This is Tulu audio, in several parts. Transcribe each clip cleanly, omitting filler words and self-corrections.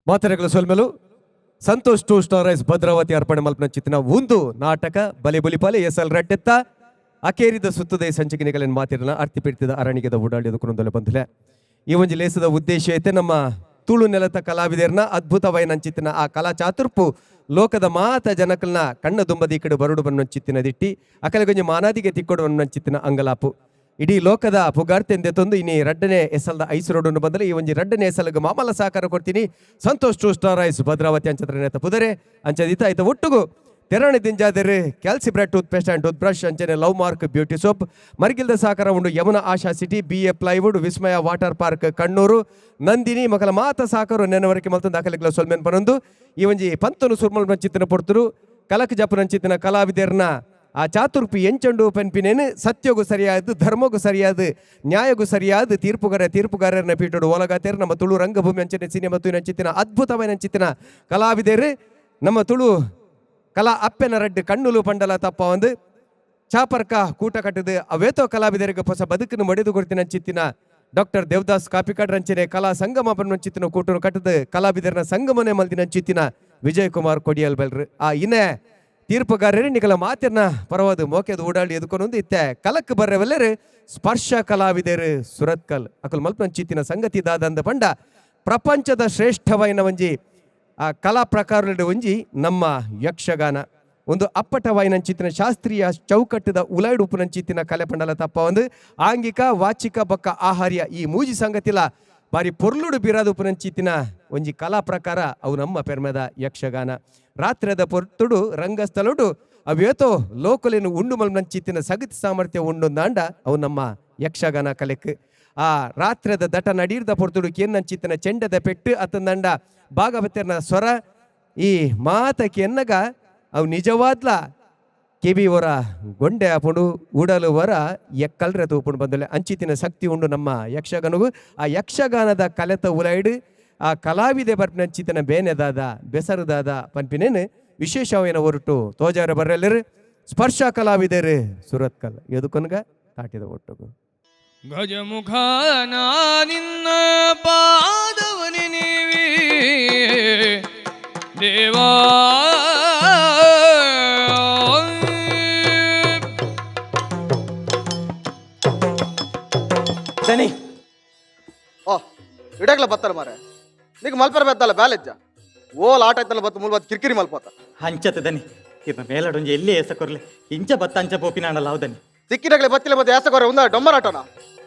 ಮಾತೆರೆಗಳ ಸೊಲ್ಮೆಲು. Santosh two star rice Bhadravati ಅರ್ಪಣೆ ಮಲ್ಪನ ಚಿತ್ತಿನ ಒಂದು ನಾಟಕ ಬಲೆ ಬುಲಿಪಾಲೆ ಎಸ್ ಎಲ್ ರಡ್ಡೆತ್ತ ಅಕೇರಿದ ಸುತ್ತದ ಸಂಚಿಕೆ ಮಾತಿರನ ಅರ್ತಿ ಪಿರ್ತಿದ ಅರಣಿಗೆದ ಓಡಾಡಿದ ಕುರುಂದೊಲೆ ಬಂಧುಲೆ. ಈ ಒಂಜಿ ಲೇಸದ ಉದ್ದೇಶ ಐತೆ ನಮ್ಮ ತುಳು ನೆಲತ ಕಲಾವಿದರ್ನ ಅದ್ಭುತವಾಯಿನಂಚಿತ್ತಿನ ಆ ಕಲಾ ಚಾತುರ್ಪು ಲೋಕದ ಮಾತ ಜನಕಲ್ನ ಕಣ್ಣ ದುಂಬದಿ ಈ ಕಡೆ ಬರುಡು ಬನ್ನಂಚಿತ್ತಿನ ದಿಟ್ಟಿ ಅಕಲೆಗೊಂಜಿ ಮಾನಾದಿಗೆ ತಿಕ್ಕೊಡು ಬನ್ನಂಚಿತ್ತಿನ ಅಂಗಲಾಪು. ಇಡೀ ಲೋಕದ ಪುಗಾರ್ತೆಂದೆತ್ತೊಂದು ಇನಿ ರಡ್ಡನೇ ಎಸಲ್ದ ಐಸ್ ರೋಡನ್ನು ಬಂದರೆ ಈ ಒಂಜಿ ರಡ್ಡನೇ ಎಸಲ್ಗೆ ಮಾಮಲ್ಲ ಸಹಕಾರ ಕೊಡ್ತೀನಿ Santosh two star rice Bhadravathi ಅಂಚತ್ರ ಪುದರೆ ಅಂಚದಿತ್ತ ಆಯ್ತು. ಒಟ್ಟುಗು ತೆರಾಣಿ ದಿಂಜಾದರೆ ಕ್ಯಾಲ್ಸಿ bread tooth paste and tooth brush, ಅಂಚನೆ ಲವ್ ಮಾರ್ಕ್ ಬ್ಯೂಟಿ ಸೋಪ್, ಮರ್ಗಿಲ್ದ ಸಹಕಾರ ಉಂಡು Yamuna Asha city, B A plywood, Vismaya water park Kannur, Nandini ಮಕಲ ಮಾತ ಸಹಕಾರ ನೆನವರಿಕೆ ಮಲ್ತು ದಾಖಲೆಗಳ ಸೊಲ್ಮೆನ್ ಪನೊಂದು ಈ ಒಂಜಿ ಪಂತನು ಸುರ್ಮಲ್ ನಂಚಿತ್ತಿನ ಪೊರ್ತುರು ಕಲಕ್ ಜಪ್ಪು ನಂಚಿತ್ತಿನ ಕಲಾವಿದರ್ನ ಆ ಚಾತುರ್ಪಿ ಎಂಚಂಡು ಪನ್ಪಿನೇನು ಸತ್ಯಗೂ ಸರಿಯಾದ, ಧರ್ಮಗೂ ಸರಿಯಾದ, ನ್ಯಾಯಗೂ ಸರಿಯಾದ ತೀರ್ಪುಗಾರರನ್ನ ಪೀಠೋಡು ಓಲಗಾತೇರು. ನಮ್ಮ ತುಳು ರಂಗಭೂಮಿ ಅಂಚನೆ ಸಿನಿಮಾ ನಂಚಿತ್ತಿನ ಅದ್ಭುತವಾದ ನಂಚಿತ್ತಿನ ಕಲಾವಿದರು, ನಮ್ಮ ತುಳು ಕಲಾ ಅಪ್ಪೆನ ರಡ್ಡು ಕಣ್ಣುಲು ಪಂಡಲ ತಪ್ಪ ಒಂದು ಚಾಪರ್ಕ ಕೂಟ ಕಟ್ಟದು ಅವೇತೋ ಕಲಾವಿದರಿಗೆ ಹೊಸ ಬದುಕನ್ನು ಮಡಿದು ಕೊಡ್ತಿನ ಚಿತ್ತಿನ ಡಾಕ್ಟರ್ ದೇವದಾಸ್ ಕಾಪಿಕಾಡ್ ರಂಚನೆ ಕಲಾ ಸಂಗಮ ಚಿತ್ತಿನ ಕೂಟನು ಕಟ್ಟದು ಕಲಾವಿದರನ ಸಂಗಮನೆ ಮಲ್ದಿನ ಚಿತ್ತಿನ ವಿಜಯ್ ಕುಮಾರ್ ಕೊಡಿಯಲ್ ಬೆಲ್ರು ಆ ಇನೆ ತೀರ್ಪುಗಾರರು ನಿಕಲ ಮಾತಿನ ಪರವಾದ ಮೋಕೆದ ಓಡಾಡಿ ಎದುಕೊನೊಂದು ಇತ್ತೆ ಕಲಕ್ ಬರ್ರೆವಲ್ಲೆರು ಸ್ಪರ್ಶ ಕಲಾವಿದರು ಸುರತ್ಕಲ್ ಅಕಲ್ ಮಲ್ಪನ ಚಿತ್ತಿನ ಸಂಗತಿ ದಾದಂದ ಪಂಡ ಪ್ರಪಂಚದ ಶ್ರೇಷ್ಠವಾಯಿನ ಒಂಜಿ ಆ ಕಲಾ ಪ್ರಕಾರದ ಒಂಜಿ ನಮ್ಮ ಯಕ್ಷಗಾನ. ಒಂದು ಅಪ್ಪಟವಾಯಿನಂಚಿತ್ತಿನ ಶಾಸ್ತ್ರೀಯ ಚೌಕಟ್ಟದ ಉಲೈಡ್ ಉಪ್ಪುನಂಚಿತ್ತಿನ ಕಲೆ ಪಂಡಲ ತಪ್ಪ ಒಂದು ಆಂಗಿಕ, ವಾಚಿಕ ಬೊಕ್ಕ ಆಹಾರ್ಯ ಈ ಮೂಜಿ ಸಂಗತಿಲ ಬಾರಿ ಪೊರ್ಲುಡು ಬಿರಾದ ಉಪ್ಪುನಂಚಿತ್ತಿನ ಒಂಜಿ ಕಲಾ ಪ್ರಕಾರ ಅವು ನಮ್ಮ ಪೆರ್ಮೆದ ಯಕ್ಷಗಾನ. ರಾತ್ರಿದ ಪೊರ್ತುಡು ರಂಗಸ್ಥಳಡು ಅವೇತೋ ಲೋಕಲಿನ ಉಂಡು ಮಲ್ನಂಚಿತ್ತಿನ ಸಗತಿ ಸಾಮರ್ಥ್ಯ ಉಂಡು ದಾಂಡ ಅವು ನಮ್ಮ ಯಕ್ಷಗಾನ ಕಲೆಕ್. ಆ ರಾತ್ರಿದ ದಟ ನಡೀರ್ದ ಪೊರ್ತುಡು ಕೇನ್ನಂಚಿತ್ತಿನ ಚೆಂಡದ ಪೆಟ್ಟು ಅತ್ತಂದಂಡ ಭಾಗವತರ್ನ ಸ್ವರ ಈ ಮಾತಕ್ಕೆ ಎನ್ನಗ ಅವು ನಿಜವಾದ್ಲ ಕೆಬಿ ವರ ಗೊಂಡೆ ಆಪುಂಡು, ಉಡಲು ವರ ಎಕ್ಕಲ್ರೆ ತೂಪುಂಡು ಬಂದಲೆ ಅಂಚಿತಿನ ಶಕ್ತಿ ಉಂಡು ನಮ್ಮ ಯಕ್ಷಗಾನಗು. ಆ ಯಕ್ಷಗಾನದ ಕಲೆತ ಉಲೈಡು ಆ ಕಲಾವಿದೆ ಬರ್ಪಿನ ಅಂಚಿತಿನ ಬೇನೆದಾದ ಬೆಸರುದಾದ ಪನ್ಪಿನೇನು ವಿಶೇಷವೇನ ಹೊರಟು ತೋಜಾರ ಬರ್ರೆಲ್ಲರು ಸ್ಪರ್ಶ ಕಲಾವಿದರು ಸುರತ್ಕಲ್ ಎದುಕೊನ್ಗ ತಾಟಿದ ಒಟ್ಟುಗು. ಗಜಮುಖ ನಿನ್ನ ಪಾದವನಿ ನೀವಿ ದೇವಾ. ದನಿ. ಓ ಇಡಗ್ಲ ಬತ್ತಾರ ಮಾರೆ, ನಿಗ್ ಮಲ್ಪರ ಬೆತ್ತಲ್ಲ ಬ್ಯಾಲೆಜ್ಜ ಓಲ್ ಆಟ ಆಯ್ತಲ್ಲ ಬತ್ತು ಮೂಲ ಬತ್ತು ಕಿರಿಕಿರಿ ಮಲ್ಪೋತ. ಹಂಚತ ದನಿ, ಇವ ಮೇಲಡೊಂಜಿ ಎಲ್ಲಿ ಏಸ ಕೊರ್ಲೆ, ಇಂಚ ಬತ್ತ ಅಂಚ ಪೋಪಿನಾಣಲ್ಲ ಹೌದನಿ. ಸಿಕ್ಕಿಡಗ್ಲೆ ಬತ್ತಿಲ್ಲ ಮತ್ತೆ ಯಾಸಕೋರೆ ಉಂದ ಡೊಮ್ಮರ್ ಆಟೋನ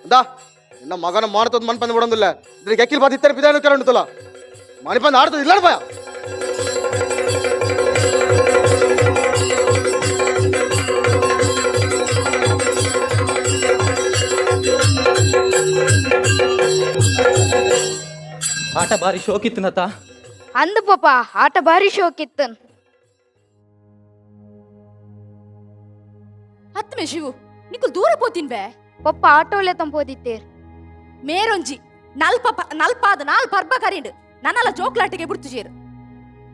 ಉಂದಾ ನಿನ್ನ ಮಗನ ಮಾಡ್ತದ ಮನ್ಪಂದ ಬಿಡೊಂದಿಲ್ಲ. ಇದ್ರಿಗೆ ಎಕ್ಕಿಲ್ ಬಾತ್ ಇತ್ತರ ಬಿದಾನು ಕೆರಂಡುತ್ತಲ್ಲ ಮಣಿಪಂದ ಆಡ್ತದ ಇಲ್ಲ ಭಯ. ಆಟ ಬಾರಿ ಶೋಕಿತ್ತು ನತ. ಅಂದು ಪಾಪ, ಆಟ ಭಾರಿ ಶೋಕಿತ್ತನ್. ಹತ್ಮೆ ಶಿವು, ನಿಕುಲ್ ದೂರ ಪೋತಿನ್ ಬೇ. ಪಪ್ಪ ಆಟೋಲೆ ತಂಪೋದಿತ್ತೇರ್. ಮೇರೊಂಜಿ ನಲ್ಪ ನಲ್ಪಾದ ನಾಲ್ ಪರ್ಬ ಕರಿಂಡು ನನ್ನಲ್ಲ ಜೋಕ್ಲಾಟಿಗೆ ಬಿಡ್ತು ಜೇರು.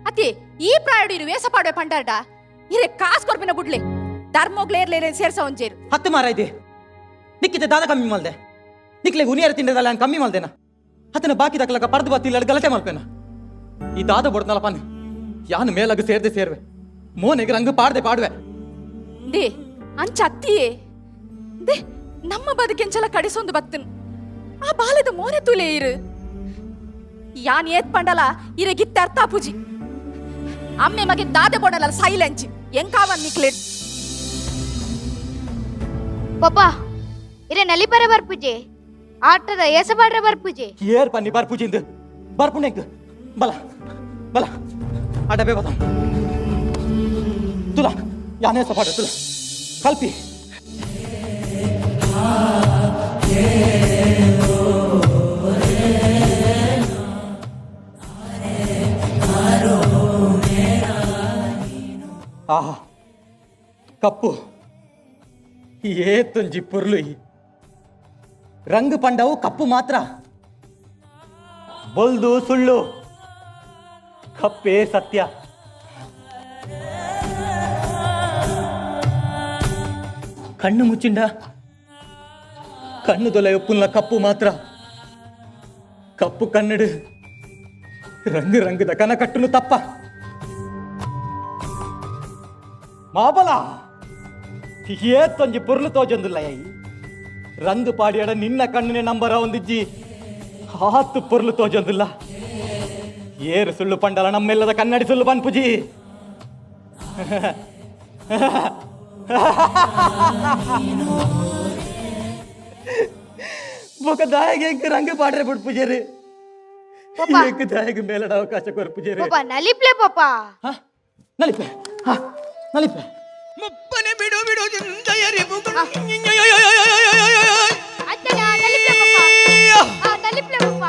ಅತಿ ಈ ಪ್ರಾಯಡು ಇರು ವೇಸ ಪಾಡುವೆ ಪಂಡಾರ್ಡ ಇರೆ ಕಾಸ್ ಕೊರ್ಪಿನ ಬುಡ್ಲೆ ಧರ್ಮೋಗ್ಲೇರ್ಲೇರೆ ಸೇರ್ಸ ಒಂಜೇರು. ಹತ್ತು ಮಾರ ಇದೆ ನಿಕ್ಕಿದೆ ದಾದ ಕಮ್ಮಿ ಮಲ್ದೆ? ನಿಕ್ಲೆ ಉನಿಯರ ತಿಂಡದಲ್ಲ ನಾನು ಕಮ್ಮಿ ಮಲ್ದೆನ? ಹತ್ತನ ಬಾಕಿ ದಕ್ಕಲಕ ಪರ್ದು ಬತ್ತಿಲ್ಲ ಗಲಾಟೆ ಮಲ್ಪೆನ? ಈ ದಾದ ಬಡ್ದನಲ್ಲ ಪನ್ನೆ, ಯಾನು ಮೇಲಗ ಸೇರ್ದೆ ಸೇರ್ವೆ, ಮೋನೆಗೆ ರಂಗು ಪಾಡ್ದೆ ಪಾಡುವೆ. They ಅಂಚ ಅತ್ತಿಯೇ they, ನಮ್ಮ ಬದುಕೆಂಚಲ ಕಡಿಸೊಂದು ಬತ್ತನ್ ಆ ಬಾಲೆದ ಮೋನೆ ತುಲೆ ಇರು. ಯಾನ್ ಏತ್ ಪಂಡಲ ಇರೆ ಗಿತ್ತ ಅರ್ಥ ಪೂಜಿ ಅಮ್ಮೆ ಮಗೆ ದಾದೆ ಬೋಡಲ್ಲ ಸೈಲೆಂಚ್ ಎಂಕಾವನ್ ನಿಕ್ಲೆ. ಪಪ್ಪ, ಇರೆ ನಲಿಪರ ಬರ್ಪುಜೆ, ಆಟದ ಏಸಬಾಡ್ರ ಬರ್ಪುಜೆ. ಏರ್ ಪನ್ನಿ ಬರ್ಪುಜಿಂದು ಬರ್ಪುಣೆಗ್ ಬಲ ಬಲ ಅಡಬೆ ಬದ ತುಲ ಯಾನೇ ಸಪಾಡ ತುಲ ಕಲ್ಪಿ. ಆಹಾ, ಕಪ್ಪು ಏತೊಂಜಿ ಪೊರ್ಲು ಈ ರಂಗ್ ಪಂಡವು ಕಪ್ಪು ಮಾತ್ರ. ಬೊಲ್ದು ಸುಳ್ಳು, ಕಪ್ಪೇ ಸತ್ಯ. ಕಣ್ಣು ಮುಚ್ಚಿಂಡ ಕಣ್ಣು ದೊಲೆ ಉಪ್ಪುಲ್ಲ ಕಪ್ಪು ಮಾತ್ರ. ಕಪ್ಪು ಕನ್ನಡು ರಂಗು ರಂಗದ ಕನ ಕಟ್ಟುನು ತಪ್ಪ ಮಾಬಲ ಏತ್ತೊಂಜಿ ಪೊರ್ಲು ತೋಜೊಂದುಲ್ಲ ರಂದು ಪಾಡಿಯಡ ನಿನ್ನ ಕಣ್ಣಿನ ನಂಬರ ಒಂದಿಜ್ಜಿ ಆತು ಪೊರ್ಲು ತೋಜೊಂದುಲ್ಲ. ಏರು ಸುಳ್ಳು ಪಂಡಲ ನಮ್ಮೆಲ್ಲದ ಕನ್ನಡಿ ಸುಳ್ಳು ಪನ್ಪುಜಿ. ಬೊಕ ದಾಯಗೆ ರಂಗ ಪಾಡ್ರೆ ಬಿಡ್ಪುಜೇರಿ. ಪಪ್ಪ. ಏಕ್ ದಾಯಗೆ ಮೇಲಡ ಅವಕಾಶ ಕೊರ್ಪುಜೇರಿ. ಪಪ್ಪ ನಲಿಪ್ಲೆ ಪಪ್ಪ. ಹ? ನಲಿಪೆ, ಹ, ನಲಿಪೆ. ಮುಪ್ಪನೆ ಬಿಡು ಬಿಡು ಚಿಂತೆಯರಿಪು. ಅತ್ತಡ ನಲಿಪ್ಲೆ ಪಪ್ಪ. ಆ ನಲಿಪ್ಲೆ ಪಪ್ಪ,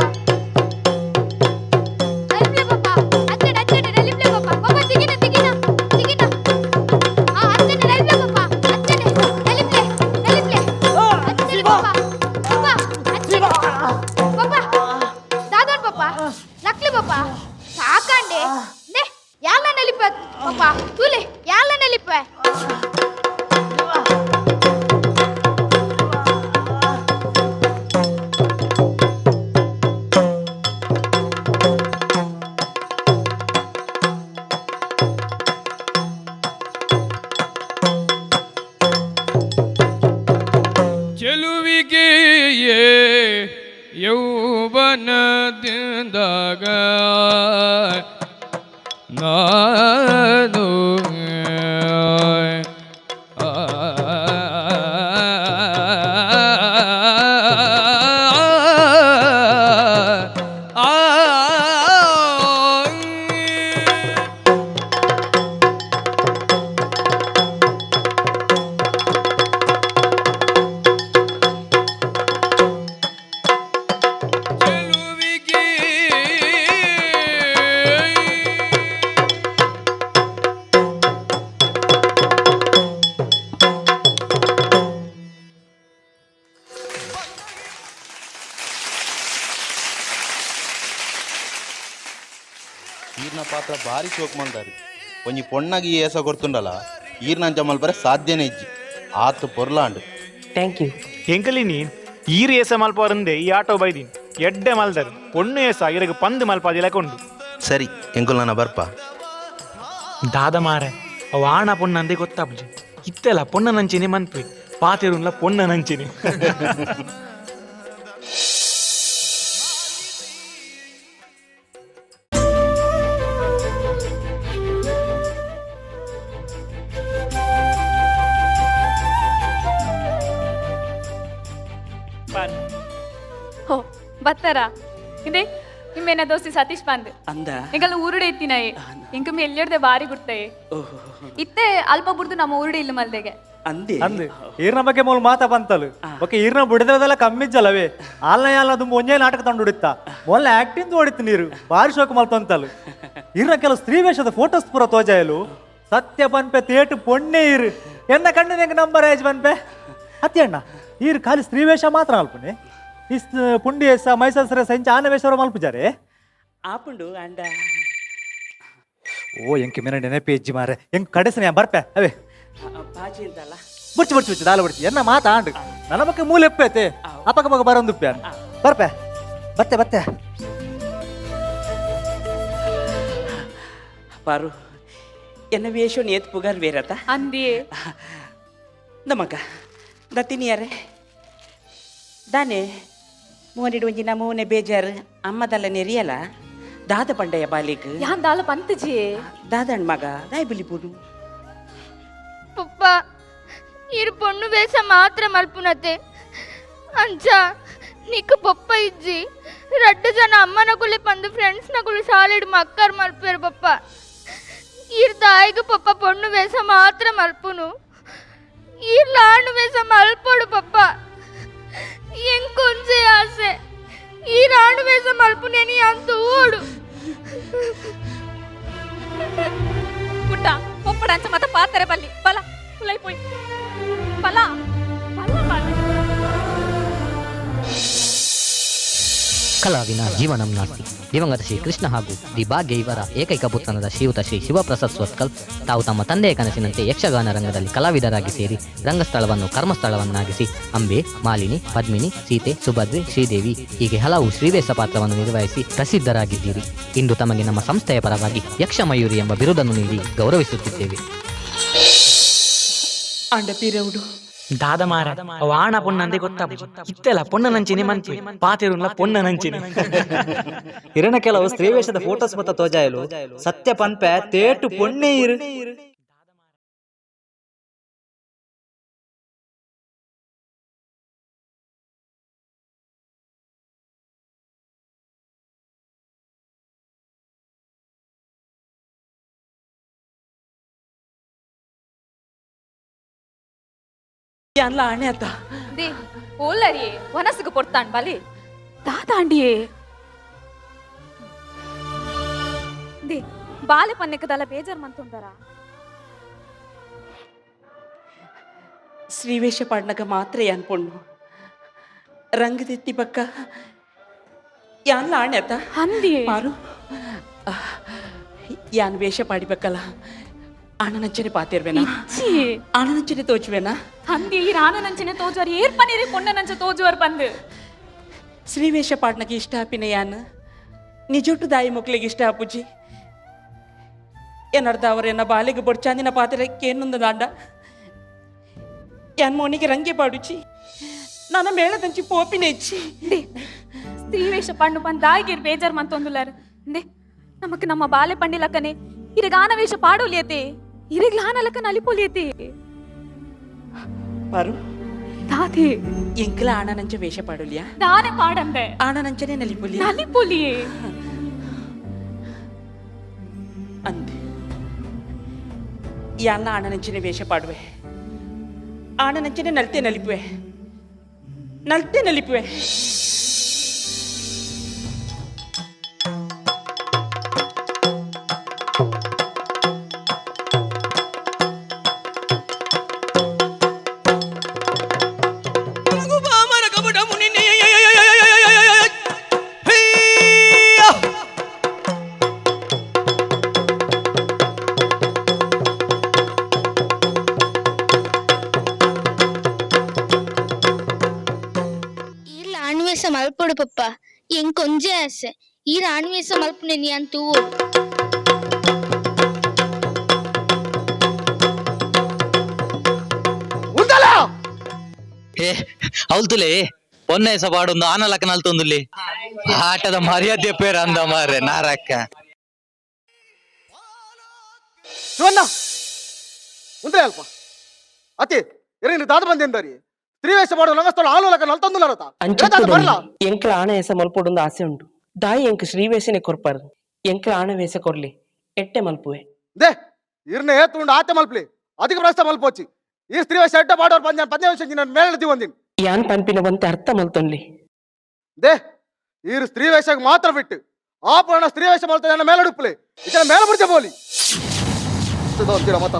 ನಲಿಪ್ಲೆ ಪಪ್ಪ. ಅತ್ತಡ ಅತ್ತಡ ನಲಿಪ್ಲೆ ಪಪ್ಪ. ಪಪ್ಪ ತಿಗಿನ ತಿಗಿನ ತಿಗಿನ. ಆ ಅತ್ತಡ ನಲಿಪ್ಲೆ ಪಪ್ಪ. ಅತ್ತಡ ನಲಿಪ್ಲೆ ನಲಿಪ್ಲೆ. ಅತ್ತಡ ಪಪ್ಪ ಪಪ್ಪ ಅತ್ತಡ ಪಪ್ಪ. ದಾದನ್ ಪಪ್ಪ ಲಕ್ಲಿ ಪಪ್ಪ ಸಾಕಂಡೆ ನೆ ಯಾಲ ನಲಿಪ ಪಪ್ಪ ತೂಲೆ ಯಾಲ ನಲಿಪ. ಚೆಲುವಿಗೆಯೇ ಯೌವನದಿಂದಾಗ ನಾನು ಆ ಆ ಚೆಲುವಿಗೆ ಈರ್ನ ಪಾತ್ರ ಭಾರಿ ಶೋಕ್ ಮಲ್ದಾರು. ಒಂಜಿ ಪೊಣ್ಣಗೆ ಈ ಏಸ ಕೊಡ್ತುಂಡಲ ಈರ್ನಂಚ ಮಲ್ಪರೆ ಸಾಧ್ಯನೇ ಇಜ್ಜಿ. ಆತ್ ಪೊರ್ಲಾಂಡು. Thank you. ಎಂಕಲಿನಿ ಈರ್ ಏಸ ಮಲ್ಪವರಂದೆ ಈ ಆಟೋ ಬೈದಿನಿ ಎಡ್ಡೆ ಮಲ್ದರು. ಪೊಣ್ಣು ಏಸ ಇರಗ ಪಂದು ಮಲ್ಪಾದಿಲ್ಲ ಕೊಂಡು. ಸರಿ, ಎಂಕುಲ್ ನನ್ನ ಬರ್ಪ. ದಾದ ಮಾರೆ, ಅವ ಆಣ ಪೊಣ್ಣಂದೆ ಗೊತ್ತಾಪುಜಿ. ಇತ್ತೆಲ್ಲ ಪೊಣ್ಣ ನಂಚಿನಿ ಮನ್ಪಿ ಪಾತಿರುನ್ಲ ಪೊಣ್ಣ ನಂಚಿನಿ. ಹೋ ಬತ್ತಾರಾ ಇದೆ ನಿಮ್ಮೇನ ದೋಸ್ತಿ ಸತೀಶ್ ಬಂದ್. ಅಂದ. ಎಂಕಲ್ನ ಊರುಡೆ ಇತ್ತಿನಾಯಿ ಎಂಕಮ್ಮಿ ಎಲ್ಲಿರ್ದೆ ಬಾರಿ ಗುರ್ತಾಯಿ. ಇತ್ತೆ ಅಲ್ಪ ಬುಡ್ದು ನಮ್ಮ ಊರುಡೆ ಇಲ್ಲ ಮಲ್ದೆಗೆ. ಅಂದೆ. ಅಂದ್ ಈರ್ನ ಬಗ್ಗೆ ಮೂಲ ಮಾತಾ ಬಂತಲು. ಓಕೆ, ಈರ್ನ ಬುಡದಲ್ಲ ಕಮ್ಮಿಜ್ಜಲ್ಲವೇ ಆಲ್ನ ಯಾಲ್ನ ದುಂಬು ಒಂಜೇ ನಾಟಕ ತಂಡು ಹೊಡಿತ ಮೊಲ್ಲ ಆಕ್ಟಿಂಗ್ ಹೊಡಿತು ನೀರು ಬಾರಿ ಶೋಕ ಮಲ್ತಂತಲು. ಈರ್ನ ಕೆಲವು ಸ್ತ್ರೀ ವೇಷದ ಫೋಟೋಸ್ ಪೂರ ತೋಜಾಯಲು. ಸತ್ಯ ಪನ್ಪೆ ತೇಟು ಪೊಣ್ಣೆ ಈರು. ಎನ್ನ ಕಣ್ಣಿನ ಹೆಂಗ್ ನಂಬರ್ ಆಯ್ತು ಪನ್ಪೆ ಅತ್ತಿ ಅಣ್ಣ. ಈರು ಖಾಲಿ ಸ್ತ್ರೀ ವೇಷ ಮಾತ್ರ ಅಲ್ಪನೆ is ಪುಂಡಿ ಎಸ ಮೈಸೂರು ಸಂಚ ಆನ ವೇಷ ಮಲ್ಪುಜಾರೆ. ಆಪುಂಡು ಅಂಡ. ಓ ಎಂಕೆ ಮೇನ ನೆನಪಿ ಹೆಜ್ಜಿ ಮಾರೆ. ಎಂಕ್ ಕಡೆಸನೆ ಬರ್ಪೆ ಅವೇ. ಬಾಜಿ ಅಂತಲ್ಲ. ಬುಡ್ಚಿ ಬುಡ್ಚಿ ಬುಡ್ಚಿ ದಾಲ ಬುಡ್ಚಿ ಎನ್ನ ಮಾತ ಆಂಡು ನನ್ನ ಬಕ್ಕೆ ಮೂಲೆ ಎಪ್ಪೈತೆ. ಅಪಕ ಬಗ ಬರೊಂದುಪ್ಪೆ ಬರ್ಪೆ ಬತ್ತೆ ಬತ್ತೆ. ಪಾರು, ಎನ್ನ ವೇಷ ಏತ್ ಪುಗರ್ ಬೇರತ. ಅಂದಿಯೇ. ನಮಗ ದತ್ತಿನಿಯರೆ ದಾನೆ ಮೋನಿಡು ಒಂಜಿ ನಮೂನೆ ಬೇಜಾರು ಅಮ್ಮದಲ್ಲ ನೆರಿಯಲ ದಾದ ಪಂಡಯ್ಯ ಬಾಲಿಗ್. ಯಾನ್ ದಾಲ ಪಂತಜಿ. ದಾದಣ್ಣ ಮಗ ದಾಯ್ ಬುಲಿಪುಡು. ಪಪ್ಪ ಇರು ಪೊಣ್ಣು ವೇಷ ಮಾತ್ರ ಮಲ್ಪುನತೆ. ಅಂಚ ನಿಕ್ ಪೊಪ್ಪ ಇಜ್ಜಿ. ರಡ್ಡು ಜನ ಅಮ್ಮನಗುಲೆ ಪಂದು ಫ್ರೆಂಡ್ಸ್ ನಗುಲು ಶಾಲೆಡ್ ಮಕ್ಕರ್ ಮಲ್ಪೇರು ಪಪ್ಪ. ಈರ್ ದಾಯಿಗ ಪಪ್ಪ ಪೊಣ್ಣು ವೇಷ ಮಾತ್ರ ಮಲ್ಪುನು? ಈರ್ ಲಾಣು ವೇಷ ಮಲ್ಪೊಡು ಪಪ್ಪ. ಎಂಕೊಂಜೆ ಆಸೆ, ಈ ರಾಣು ವೇಷ ಮಲ್ಪುನೇನಿ ಅಂತ ಓಡು. ಪುಟ್ಟ ಪೊಪ್ಪಡ ಅಂಚ ಮತ ಪಾತಾರೆ ಬಲ್ಲಿ ಬಲ ಉಲೈ ಪೋಯ್ ಬಲ ಬಲ ಬಲ. ಕಲಾವಿನ ಜೀವನಂ ನಾಸ್ತಿ. ದಿವಂಗತ ಶ್ರೀ ಕೃಷ್ಣ ಹಾಗೂ the ಭಾಗ್ಯ ಇವರ ಏಕೈಕ ಪುತ್ರನಾದ ಶ್ರೀಯುತ ಶ್ರೀ ಶಿವಪ್ರಸಾದ್ ಸುರತ್ಕಲ್ ತಾವು ತಮ್ಮ ತಂದೆಯ ಕನಸಿನಂತೆ ಯಕ್ಷಗಾನ ರಂಗದಲ್ಲಿ ಕಲಾವಿದರಾಗಿ ಸೇರಿ ರಂಗಸ್ಥಳವನ್ನು ಕರ್ಮಸ್ಥಳವನ್ನಾಗಿಸಿ ಅಂಬೆ, ಮಾಲಿನಿ, ಪದ್ಮಿನಿ, ಸೀತೆ, ಸುಭದ್ರೆ, ಶ್ರೀದೇವಿ ಹೀಗೆ ಹಲವು ಶ್ರೀವೇಶ ಪಾತ್ರವನ್ನು ನಿರ್ವಹಿಸಿ ಪ್ರಸಿದ್ಧರಾಗಿದ್ದೀರಿ. ಇಂದು ತಮಗೆ ನಮ್ಮ ಸಂಸ್ಥೆಯ ಪರವಾಗಿ ಯಕ್ಷಮಯೂರಿ ಎಂಬ ಬಿರುದನ್ನು ನೀಡಿ ಗೌರವಿಸುತ್ತಿದ್ದೇವೆ. ಅಂಡ ಪಿರವುಡು ದಾದ ಮಾರ ಅವ ಆಣ ಪೊಣ್ಣಂದೆ ಗೊತ್ತಾಪುಜಿ ಇತ್ತೆಲ್ಲ ಪೊಣ್ಣನಂಚಿನಿ ಮನ್ಪಿ ಪಾತೆರುನ್ಲ ಪೊಣ್ಣನಂಚಿನಿ. ಹಿರಣ ಕೆಲವು ಸ್ತ್ರೀವೇಷದ ಫೋಟೋಸ್ ಮತ್ತ ತೋಜಾಯಲು ಸತ್ಯ ಪನ್ಪೆ ತೇಟು ಪೊಣ್ಣೆ ಇರು. ಯಾನ್ಲ ಆಣೆ ಅತ್ತ they ಓಲ್ಲರಿಯೇ ವನಸುಗು ಪೊರ್ತಾಣ್ ಬಲಿ ತಾತಾಂಡಿಯೇ they ಬಾಲೆ ಪನ್ನೆಕ್ಕದಲ್ಲ ಬೇಜಾರ್ ಮಂತುಂಡರ. ಶ್ರೀವೇಷ ಪಾಡ್ನಗ ಮಾತ್ರ ಯಾನ್ ಪೊಣ್ಣು ರಂಗದೆತ್ತಿ ಪಕ್ಕ ಯಾನ್ಲ ಆಣೆ ಅತ್ತ ಅಂದಿಯೇ ಪಾರು ಯಾನ್ ವೇಷ ಪಾಡಿಬೇಕಲ್ಲ ಆಣನಂಚನೆ ಪಾತಿರ್ವೇನಾ? ಆಣನಂಚನೆ ತೋಚುವೇನಾ? ಅಂದಿ ಈ ರಾಣನಂಚನೆ ತೋಜುವರ್ ಏರ್ಪನೇರಿ ಪೊಣ್ಣನಂಚ ತೋಜುವರ್ ಬಂದು. ಶ್ರೀವೇಷ ಪಾಡ್ನಗೆ ಇಷ್ಟ ಆಪಿನ ಯಾನ್ ನಿಜೊಟ್ಟು ದಾಯಿ ಮಕ್ಳಿಗೆ ಇಷ್ಟ ಆಪುಜಿ ಏನರ್ಧ ಅವರೆನ್ನ ಬಾಲಿಗೆ ಬೊಡ್ಚಾಂದಿನ ಪಾತ್ರೆ ಕೇನೊಂದು ದಾಂಡ ಯಾನ್ ಮೋನಿಗೆ ರಂಗೆ ಪಾಡುಚಿ ನನ್ನ ಮೇಳದಂಚಿ ಪೋಪಿನ ಇಚ್ಚಿ. ಸ್ತ್ರೀವೇಷ ಪಣ್ಣು ಬಂದು ದಾಯಿಗಿರ್ ಬೇಜಾರ್ ಮಂತೊಂದುಲಾರ they ನಮಕ್ ನಮ್ಮ ಬಾಲೆ ಪಂಡಿಲಕ್ಕನೆ ಇರಗಾನ ವೇಷ ಪಾಡೋಲಿಯತೆ ಇರಗ್ಲಾನಲಕ್ಕ ನಲಿಪೊಲಿಯತೆ. ಪಾರು ತಾತೆ ಎಂಕಲ ಆಣನಂಚ ವೇಷ ಪಾಡೋಲಿಯಾ? ದಾನೆ ಪಾಡಂದೆ ಆಣನಂಚನೆ ನಲಿಪೊಲಿ ನಲಿಪೊಲಿಯೇ ಅಂದೆ ಯಾನ್ಲ ಆಣನಂಚನೆ ವೇಷ ಪಾಡುವೆ ಆಣನಂಚನೆ ನಲ್ತೆ ನಲಿಪುವೆ ನಲ್ತೆ ನಲಿಪುವೆ. ಮಲ್ಪೊಡು ಪಪ್ಪ ಎಂಕೊಂಜೆ ಆಸೆ ಈ ರಾಣವೇಸ ಮಲ್ಪುನೆ ನೀ ಅಂತೂ. ಏ ಅವಲ್ತುಲೇ ಪೊನ್ನೆ ಸಪಾಡೊಂದು ಆನಲಕ್ಕ ನಲ್ತೊಂದುಲ್ಲಿ ಆಟದ ಮರ್ಯಾದೆ ಪೇರ ಅಂದ ಮಾರ್ರೆ ನಾರಕ್ಕ. ಶಿವಣ್ಣ ಉಂದ್ರೆ ಅಲ್ಪ ಅತಿ ಎರೇನು ದಾದ ಬಂದೆಂದರಿ ಸ್ತ್ರೀವೇಷ ಮಾಡುವ ರಂಗಸ್ಥಳ ಆಲೋಲಕ ನಲ್ತೊಂದುಲಾರತ ಬರಲ. ಎಂಕ್ಲ ಆಣ ಎಸ ಮಲ್ಪೊಡೊಂದು ಆಸೆ ಉಂಟು ದಾಯಿ ಎಂಕ್ ಶ್ರೀವೇಷನೆ ಕೊರ್ಪರ್ ಎಂಕ್ಲ ಆಣ ವೇಷ ಕೊರ್ಲಿ ಎಟ್ಟೆ ಮಲ್ಪುವೆ. They ಇರ್ನೆ ಏತುಂಡು ಆತೆ ಮಲ್ಪ್ಲಿ ಅಧಿಕ ಪ್ರಸ್ತ ಮಲ್ಪೋಚಿ ಈ ಸ್ತ್ರೀವೇಷ ಎಡ್ಡ ಮಾಡೋರ್ ಪಂದ್ಯ ಪಂದ್ಯ ವಿಷಯ ನನ್ನ ಮೇಲೆ ದಿವಂದಿನ್ ಯಾನ್ ಪನ್ಪಿನ ಬಂತೆ ಅರ್ಥ ಮಲ್ತೊನ್ಲಿ. They ಈರು ಸ್ತ್ರೀವೇಷಕ್ಕೆ ಮಾತ್ರ ಬಿಟ್ಟು ಆ ಪುರಾಣ ಸ್ತ್ರೀವೇಷ ಮಲ್ತ ನನ್ನ ಮೇಲೆ ಉಡುಪಲೆ ಇದರ ಮೇಲೆ ಬಿಡ್ತೆ ಬೋಲಿ ಮತ.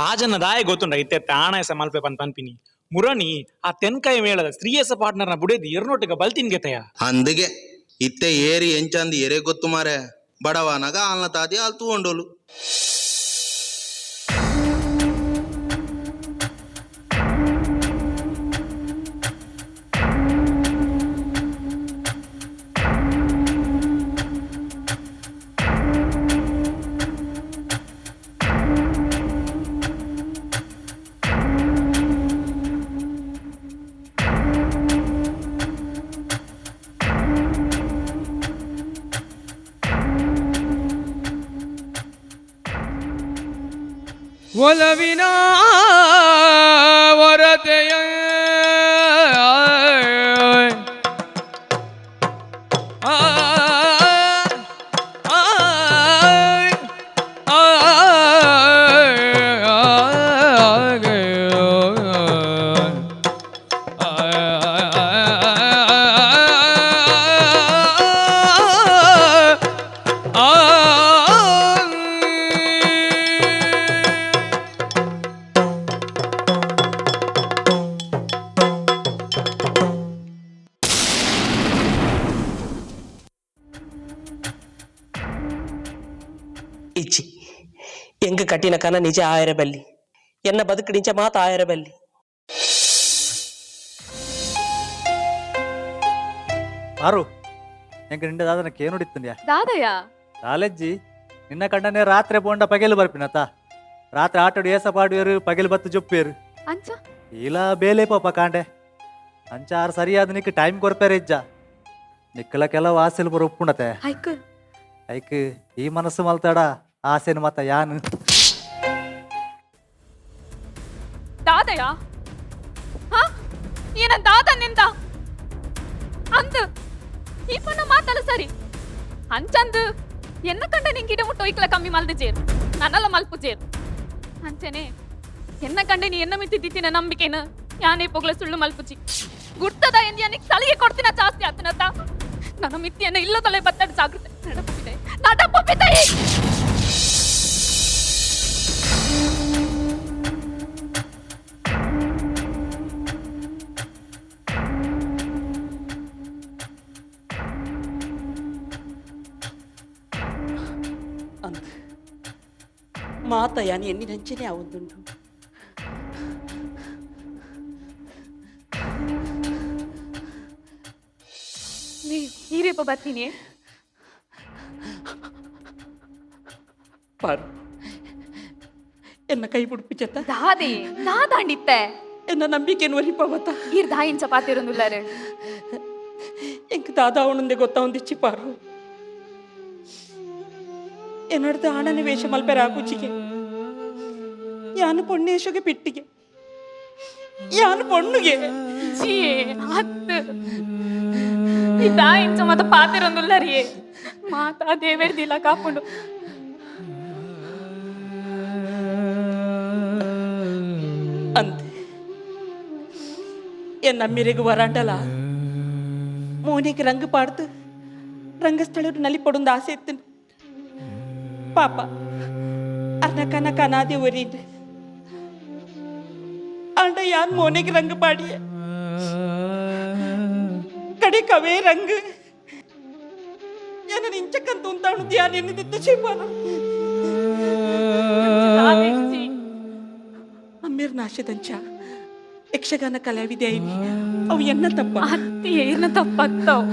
ಆ ಜನ ದಾಯ ಗೊತ್ತುಂಡ ಇತ್ತೆ ಆಣಾಯಸ ಮಲ್ಪೆ ಪನ್ ಪನ್ಪಿನಿ ಮುರಣಿ ಆ ತೆನ್ಕಾಯಿ ಮೇಳದ ಸ್ತ್ರೀಯಸ ಪಾರ್ಟ್ನರ್ನ ಬುಡೇದಿ ಎರ್ನೋಟಿಗ ಬಲ್ತಿನ್ಗೆತೆಯ. అందుకే ಇತ್ತೆ ಏರಿ ಎಂಚಂದು ಎರೆ ಗೊತ್ತು ಮಾರೆ ಬಡವನಾಗ ಆಲ್ನ ತಾದಿ ಆಲ್ ತೂಂಡೋಲು. ಒಲವಿನ ವರತೆಯ ಆ ಆ ಆ ಆ ಕಟ್ಟಿನ ಕನ ನಿಜ ಆಯರ ಬಲ್ಲಿ ಎನ್ನ ಬದುಕು ನಿಜ ಮಾತ ಆಯರ ಬಲ್ಲಿ. ಆರು ಎಂಕ ನಿಂಡ ದಾದನ ಕೇನುಡಿತ್ತಂದ್ಯಾ? ದಾದಯ್ಯ. ಕಾಲೇಜಿ ನಿನ್ನ ಕಂಡನೆ ರಾತ್ರಿ ಪೋಂಡ ಪಗೆಲು ಬರ್ಪಿನತ. ರಾತ್ರಿ ಆಟೋಡು ಏಸ ಪಾಡುವೇರು, ಪಗೆಲು ಬತ್ತು ಜೊಪ್ಪೇರು. ಅಂಚ. ಇಲ್ಲ ಬೇಲೆ ಪಾಪ ಕಾಂಡೆ ಅಂಚ ಆರು ಸರಿಯಾದ ನಿಕ್ ಟೈಮ್ ಕೊರ್ಪೇರೆ ಇಜ್ಜ. ನಿಕ್ಕಲ ಕೆಲವು ಆಸೆಲು ಬರ ಒಪ್ಪುಣತೆ. ಐಕ್. ಐಕ್ ಈ ಮನಸ್ಸು ಮಲ್ತಾಡ ಆಸೆನು ಮತ್ತ ಯಾನು. ದಾದಯ್ಯ, ಹಾ ಏನ ದಾದ ನಿಂದ ಅಂದು ಈ ಪಣ್ಣ ಮಾತಲ್ಲ ಸರಿ ಅಂಚಂದು ಎನ್ನ ಕಂಡ ನಿಂಗೆ ಗಿಡ ಮುಟ್ಟು ಒಯ್ಕಲ ಕಮ್ಮಿ ಮಲ್ದ ಜೇರು ನನ್ನಲ್ಲ ಮಲ್ಪು ಜೇರು. ಅಂಚನೆ ಎನ್ನ ಕಂಡೆ ನೀ ಎನ್ನ ಮಿತ್ತಿದ್ದಿತ್ತಿನ ನಂಬಿಕೆನ ಯಾನೇ ಪೊಗ್ಲ ಸುಳ್ಳು ಮಲ್ಪುಜಿ ಗುರ್ತದ ಎಂದು ಯಾನಿಗೆ ಸಲಿಗೆ ಕೊಡ್ತೀನ ಜಾಸ್ತಿ ಆತನತ. ನನ್ನ ಮಿತ್ತಿಯನ್ನ ಇಲ್ಲ ತಲೆ ಬತ್ತಡ ಜಾಗೃತೆ ನಡಪಿದೆ ನಡಪಿದೆ. ಅಂದ್ ಮಾತ ಯಾನಿ ಎನ್ನಿನಂಚನೆ ಆವೊಂದುಂಡು. ನೀ ಹೀರೇಪ ಬರ್ತೀನಿ. ಪಾರು, ಎನ್ನ ಕೈ ಬುಡ್ಪು ಚೆತ್ತ. ದಾದೆ ದಾದಾಂಡಿತ್ತೆ. ಎನ್ನ ನಂಬಿಕೆನು ಒರಿಪವತ್ತ. ಈರ್ ದಾಯಿನ್ ಚಪಾತಿ ಇರೋದುಲ್ಲಾರೆ. ಎಂಕ್ ದಾದಾ ಅವನಂದೆ ಗೊತ್ತಾ ಒಂದಿಚ್ಚಿ ಪಾರು. ಎನ್ನಡ್ದು ಆಣನ ವೇಷ ಮಲ್ಪೆರ ಆಕುಚಿಗೆ ಯಾನು ಪೊಣ್ಣೇಶಗೆ ಪಿಟ್ಟಿಗೆ ಯಾನು ಪೊಣ್ಣುಗೆ. ಚೀ ಹತ್ತು ಈ ದಾಯಿಂಚ ಮತ ಪಾತಿರೊಂದುಲ್ಲರಿಯೇ ಮಾತಾ ದೇವೇರ್ದಿಲ್ಲ ಕಾಪುಂಡು. ಅಂತೆ ಎನ್ನ ಮಿರೆಗು ವರಾಂಡಲ ಮೋನಿಗೆ ರಂಗು ಪಾಡ್ದು ರಂಗಸ್ಥಳ ನಲಿ ಪಡುಂದು ಆಸೆ ಇತ್ತು. ಪಾಪ ಅರ್ನ ಕನ ಕನಾದೆ ಒರೀಂಡು ಆಂಡ ಯಾನ್ ಮೋನೆಗೆ ರಂಗು ಪಾಡಿಯೆ ಕಡೆ ಕವೇ ರಂಗು ಎನ್ನ ಇಂಚಕ್ಕಂತ ಉಂತಾಣು ಧ್ಯಾನ ಎನ್ನಿದಿತ್ತ ಶಿವನು. ಅಮ್ಮೇರ್ ನಾಶದಂಚ ಯಕ್ಷಗಾನ ಕಲಾವಿದೆ ಐನಿ ಅವು ಎನ್ನ ತಪ್ಪ? ಅತ್ತಿ ಏರ್ನ ತಪ್ಪತ್ತವ್.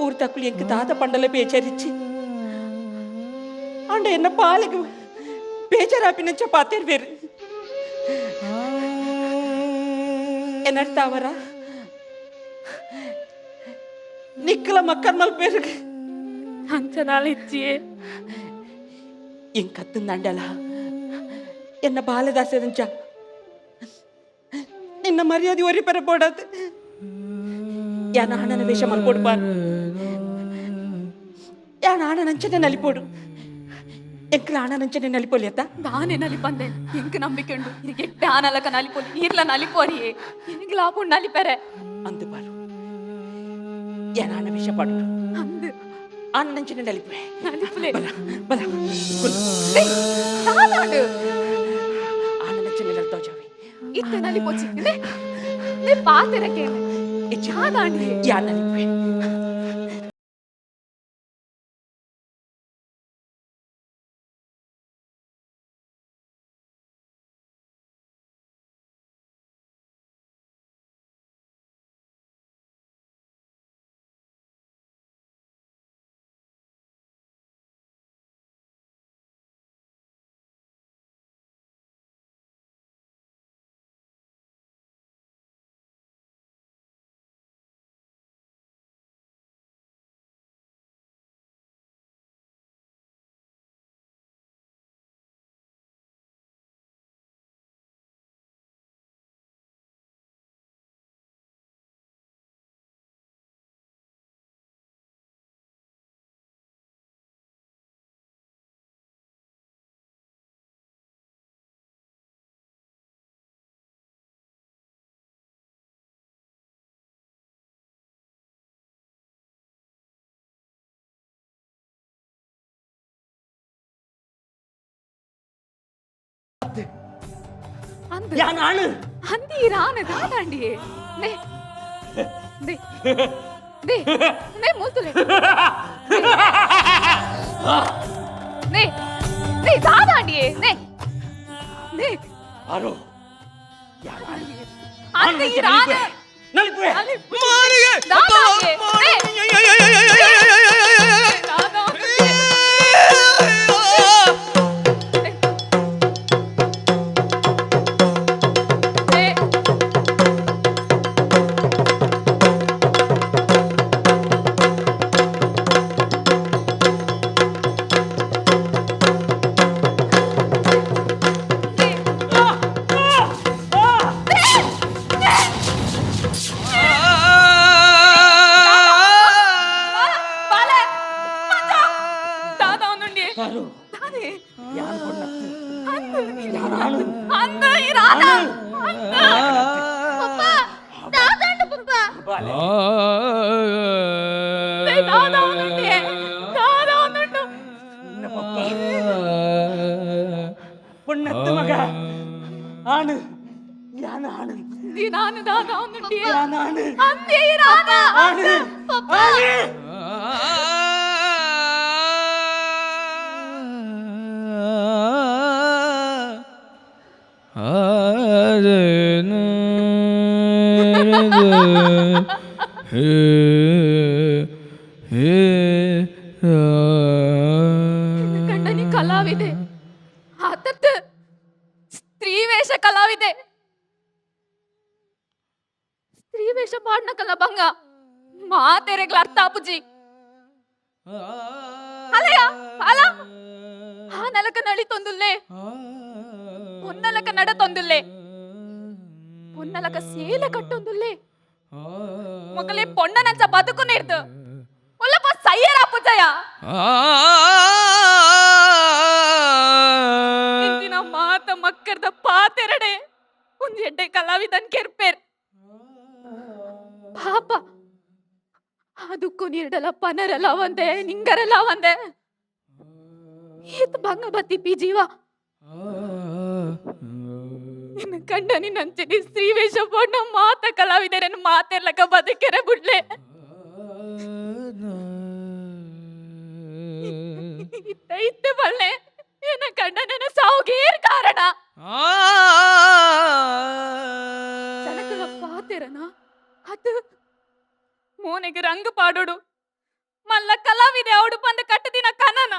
ಊರ್ ತಕ್ಕುಲು ಎಂಕ್ ದಾದ ಪಂಡಲ ಬೇಜಾರಿಚ್ಚಿ ಆಂಡ ಎನ್ನ ಪಾಲಿಗೆ ಬೇಜಾರಾಪಿನಂಚ ಪಾತೇರ್ ಬೇರು ಏನರ್ತಾವರ ನಿಕ್ಕಲ ಮಕ್ಕರ್ ಮಲ್ಪೇರು. ಅಂಚನಾಲ ಇಚ್ಚಿಯೇ. ಎಂಕತ್ತಂದಂಡಲ ಎನ್ನ ಬಾಲದಾಸದಂಚ ನಿನ್ನ ಮರ್ಯಾದೆ ಒರಿ ಪೆರಬೋಡದು ಯಾನ ಹಣನ ವೇಷ ಮಲ್ಪೋಡು ಯಾನ ಹಣನಂಚನೆ ನಲಿಪೋಡು ಎಂಕ್ಲ ಹಣನಂಚನೆ ನಲಿಪೋಲಿ ಅತ್ತ. ದಾನೆ ನಲಿಪಂದೆ ಎಂಕ್ ನಂಬಿಕೆ ಉಂಡು ಇರಿಗೆ ಎಡ್ಡೆ ಆನಲಕ ನಲಿಪೋಲಿ ಈರ್ಲ ನಲಿಪೋರಿಯೇ ಎನಿಗ್ ಲಾಪುಂಡು ನಲಿಪೆರೆ. ಅಂದು ಬಾರು ಯಾನ ಹಣ ವೇಷ ಪಾಡು. ಅಂದು. ಆನಂಚನೆ ನಲಿಪೆ. ನಲಿಪುಲೆ. ಬಲ ಬಲ. ದಾದಾಂಡು. ಆನಂಚನೆ ನಲಿತಾವ್ ಜಾವಿ. ಇತ್ತೆ ನಲಿಪೋಚಿ ನೇ ನೇ ಪಾತೆರಕೇನೆ ದಾದಾಂಡಿ. ಯಾನ ನಲಿಪೆ. ಅಂದು. ಯಾನ ಆಣು. ಅಂದಿ ರಾನು ದಾದಾಂಡಿಯೇ ನೇ they they ನೇ ಮೂತುಲೆ. ನೇ ನೇ ದಾದಾಂಡಿಯೇ ನೇ ನೇ ಆರೋ ಅಂದ ಈ ರಾನ ನಲಿಪುವೆ ಮಾರಿಗೆ ದಾದಾಂಡಿಯೇ ನೇ ದಾದಾ ನೇ ಬಾಲೆ ಮಚ್ಚ ದಾದಾ ಒಂದುಂಡಿ ದಾದೆ ಅಂದ ಈ ರಾಧ ಅಂದ ಪಪ್ಪ ದಾದಾಂಡ ಪಪ್ಪ ನೇ ದಾದಾ ಒಂದುಂಡಿ ದಾದಾ ಒಂದುಂಡು ಪೊಣ್ಣತ್ತು ಮಗ ಆಣು ಯಾನ ಆಣು ನೀ ನಾನು ದಾದಾ ಒಂದುಂಡಿ ಯಾನ ಆಣು ಅಂದೆ ಈ ರಾಧ ಆಣು ಪಪ್ಪ ನನ್ನ ಗಂಡನಿ ಕಲಾವಿದೆ ಆತತ್ ಸ್ತ್ರೀ ವೇಷ ಕಲಾವಿದೆ ಸ್ತ್ರೀ ವೇಷ ಪಾಡ್ನಕಲ್ಲ ಬಂಗ ಮಾತೆರೆಗ್ಲ ಅರ್ಥ ಆಪುಜಿ ಅಲಯ ಅಲ ಆ ನಲಕ ನಳಿ ತೊಂದುಲ್ಲೆ ಪೊನ್ನಲಕ ನಡ ತೊಂದುಲ್ಲೆ ಪೊನ್ನಲಕ ಸೇಲ ಕಟ್ಟೊಂದುಲ್ಲೆ ಮೊಗಲೇ ಪೊಣ್ಣನಂಚ ಬದುಕು ನೀಡ್ದು ಒಲ್ಲಪ್ಪ ಸಯ್ಯರ ಪೂಜಯ ಇಂದಿನ ಮಾತ ಮಕ್ಕರ್ದ ಪಾತೆರಡೆ ಒಂದ್ ಎಡ್ಡೆ ಕಲಾವಿದನ್ ಕೆರ್ಪೇರ್ ಪಾಪ ಅದಕ್ಕೂ ನೀರ್ಡಲ ಪನರಲ್ಲ ಒಂದೆ ನಿಂಗರಲ್ಲ ಒಂದೆ ಏತ್ ಭಂಗ ಬತ್ತಿ ಪಿ ಜೀವ ನಿನ್ನ ಕಂಡ ನಿನ್ನಂಚಿನಿ ಸ್ತ್ರೀ ವೇಷ ಪೋಡ್ನ ಮಾತ ಕಲಾವಿದರನ್ನು ಮಾತೆರ್ಲಕ ಬದುಕೆರೆ ಬುಡ್ಲೆ ಇತ್ತ ಇತ್ತ ಬಲ್ಲೆ ಎನ್ನ ಗಂಡನನ್ನ ಸಾವುಗೇರ್ ಕಾರಣ ಜನಕಲ ಪಾತೆರನ ಅದು ಮೋನೆಗೆ ರಂಗ ಪಾಡೋಡು ಮಲ್ಲ ಕಲಾವಿದೆ ಅವಡು ಬಂದು ಕಟ್ಟದಿನ ಕನನ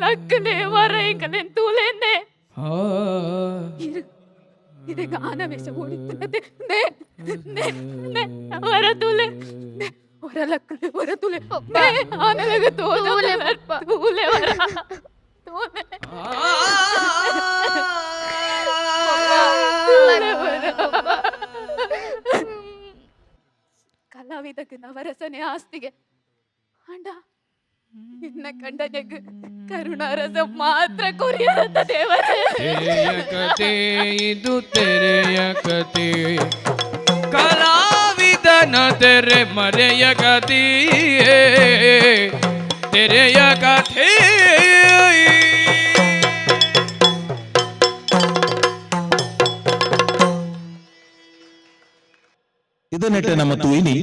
ಲಕ್ಕಲೆ ವರೈಕಲೆ ತೂಲೆಂದೆ ಇರು ಇದೆ ಗಾನ ವೇಷ ಓಡಿತ್ತದೆ ನೇ ನೇ ನೇ ವರ ತೂಲೆ ನೇ ವರ ಲಕ್ಕಲೆ ವರ ತೂಲೆ ನೇ ಆನಲಗ ತೋಲೆ ತೂಲೆ ವರ ತೂಲೆ ತೂಲೆ ವರ ಕಲಾವಿದಕ್ಕೆ ನವರಸನೆ ಆಸ್ತಿಗೆ ಅಂಡ ನಿನ್ನ ಕಂಡನೆಗ್ ಕರುಣಾರಸ ಮಾತ್ರ ಕೊರಿಯರಂತ ದೇವರೇ ತೆರೆಯ ಕತೆ ಇದು ತೆರೆಯ ಕತೆ ಕಲಾವಿದನ ತೆರೆ ಮರೆಯ ಕತೆ ತೆರೆಯ ಕಥೆ ಇದನೆಟ್ಟೆ ನಮ್ಮ ತೂಯಿನಿ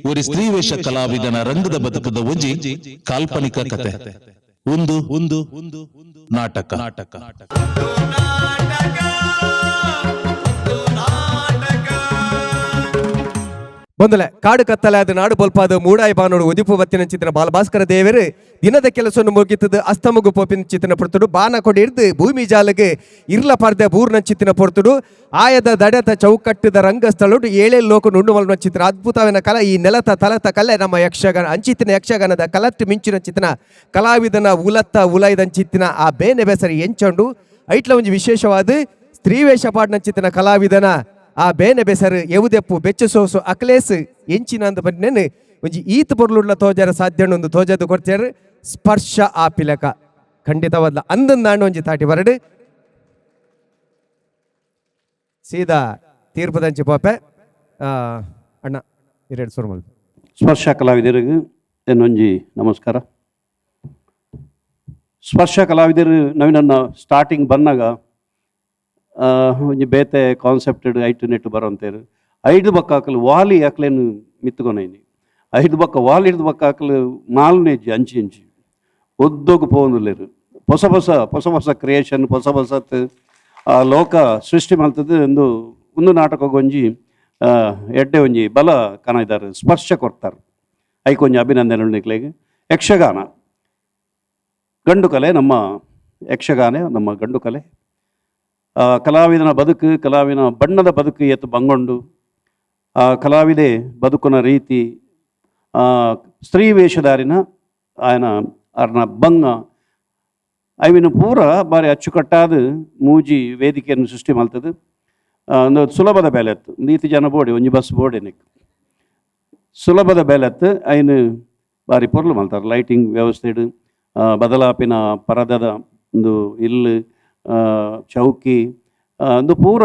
ಒರಿ ಸ್ತ್ರೀವೇಷ ಕಲಾವಿದನ ರಂಗದ ಬದುಕದ ಒಂಜಿ ಕಾಲ್ಪನಿಕ ಕತೆ ಒಂದು ಒಂದು ನಾಟಕ ನಾಟಕ. ಬಂದಲೆ ಕಾಡು ಕತ್ತಲಾದ ನಾಡು ಬೊಲ್ಪಾದ ಮೂಡಾಯಿ ಬಾನೋಡು ಉದಿಪು ಬತ್ತಿನ ಚಿತ್ರ ಬಾಲಭಾಸ್ಕರ ದೇವರು ದಿನದ ಕೆಲಸವನ್ನು ಮುಗಿತದ ಅಸ್ತಮಗು ಪೋಪಿನ ಚಿತ್ತಿನ ಪೊರ್ತುಡು ಬಾನ ಕೊಡಿ ಹಿಡ್ದು ಭೂಮಿ ಜಾಲಗೆ ಇರ್ಲ ಪಾರ್ದೆ ಬೂರ್ನ ಚಿತ್ತಿನ ಪೊರ್ತುಡು ಆಯದ ದಡತ ಚೌಕಟ್ಟದ ರಂಗಸ್ಥಳಡು ಏಳೇ ಲೋಕ ನುಂಡು ಮಲ್ನ ಚಿತ್ರ ಅದ್ಭುತವಿನ ಕಲ ಈ ನೆಲತ ತಲತ ಕಲೆ ನಮ್ಮ ಯಕ್ಷಗಾನ ಅಂಚಿತ್ತಿನ ಯಕ್ಷಗಾನದ ಕಲತ್ತು ಮಿಂಚಿನ ಚಿತ್ತಿನ ಕಲಾವಿದನ ಉಲತ್ತ ಉಲೈದಂಚಿತ್ತಿನ ಆ ಬೇನೆ ಬೆಸರಿ ಎಂಚಂಡು ಐಟ್ಲ ಒಂಜಿ ವಿಶೇಷವಾದ ಸ್ತ್ರೀವೇಷ ಪಾಡ್ನಂಚಿತ್ತಿನ ಕಲಾವಿದನ ಆ ಬೇನೆ ಬೆಸರು ಎವುದೆಪ್ಪು ಬೆಚ್ಚ ಸೋಸು ಅಕ್ಲೇಸ್ ಎಂಚಿನ ಅಂದ ಬನ್ನೇನು ಒಂಜಿ ಈತ್ ಪೊರ್ಲುಡ್ಲ ತೋಜರ ಸಾಧ್ಯ ಒಂದು ತೋಜದು ಕೊಡ್ತೇರು ಸ್ಪರ್ಶ ಆಪಿಲಕ ಖಂಡಿತವಾದ್ಲ ಅಂದಂದಾಂಡು ಒಂಜಿ ತಾಟಿ ಬರಡು ಸೀದಾ ತೀರ್ಪುದಂಚಿ ಪೋಪೆ ಅಣ್ಣ ಎರಡು ಸುರುಮಲ್ ಸ್ಪರ್ಶ ಕಲಾವಿದರಿಗೆ ಎನ್ನೊಂಜಿ ನಮಸ್ಕಾರ. ಸ್ಪರ್ಶ ಕಲಾವಿದರು ನವೀನನ್ನ ಸ್ಟಾರ್ಟಿಂಗ್ ಬಂದಾಗ ಒಂಜಿ ಬೇತೆ ಕಾನ್ಸೆಪ್ಟೆಡ್ ಐಟು ನೆಟ್ಟು ಬರೋಂತೇರು ಐದು ಬಕ್ಕ ಹಾಕಲು ವಾಲಿ ಅಕ್ಲೇನು ಮಿತ್ತುಕೊನೈನಿ. ಐದು ಬಕ್ಕ ವಾಲ್ ಹಿಡ್ದು ಬಕ್ಕ ಹಾಕಲು ಮಾಲ್ನೇಜಿ ಅಂಚಿ ಅಂಚಿ ಒದ್ದೋಗು ಪೋವೊಂದುಲ್ಲೆರ್ ಹೊಸ ಹೊಸ ಹೊಸ ಹೊಸ ಕ್ರಿಯೇಷನ್ ಹೊಸ ಹೊಸತ್ ಆ ಲೋಕ ಸೃಷ್ಟಿ ಮಲ್ತದ್ದು ಒಂದು ಒಂದು ನಾಟಕ ಒಂಜಿ ಎಡ್ಡೆ ಒಂಜಿ ಬಲ ಕನ ಇದ್ದಾರೆ ಸ್ಪರ್ಶ ಕೊಡ್ತಾರೆ. ಐಕೊಂಜಿ ಅಭಿನಂದನೆ ನಿಕ್ಲೆಗ್. ಯಕ್ಷಗಾನ ಗಂಡು ಕಲೆ, ನಮ್ಮ ಯಕ್ಷಗಾನ ನಮ್ಮ ಗಂಡು ಕಲೆ. ಕಲಾವಿದನ ಬದುಕು, ಕಲಾವಿನ ಬಣ್ಣದ ಬದುಕು ಏತು ಬಂಗೊಂಡು, ಆ ಕಲಾವಿದೆ ಬದುಕುನ ರೀತಿ, ಸ್ತ್ರೀ ವೇಷಧಾರಿನ ఆయన ಅರ್ನ ಬಂಗ ಐವಿನ ಪೂರ ಬಾರಿ ಅಚ್ಚುಕಟ್ಟಾದ ಮೂಜಿ ವೇದಿಕೆಯನ್ನು ಸೃಷ್ಟಿ ಮಲ್ತದೆ. ಒಂದು ಸುಲಭದ ಬೇಲೆ ಅತ್ತು ನೀತಿ ಜನ ಬೋಡಿ ಒಂಜಿ ಬಸ್ ಬೋಡಿ ನಿಕ್ ಸುಲಭದ ಬೇಲೆ ಅತ್ತು. ಐನು ಬಾರಿ ಪೊರ್ಲು ಮಲ್ತಾರೆ. ಲೈಟಿಂಗ್ ವ್ಯವಸ್ಥೆ, ಬದಲಾಪಿನ ಪರದದ ಒಂದು ಇಲ್ಲು, ಚೌಕಿ, ಒಂದು ಪೂರ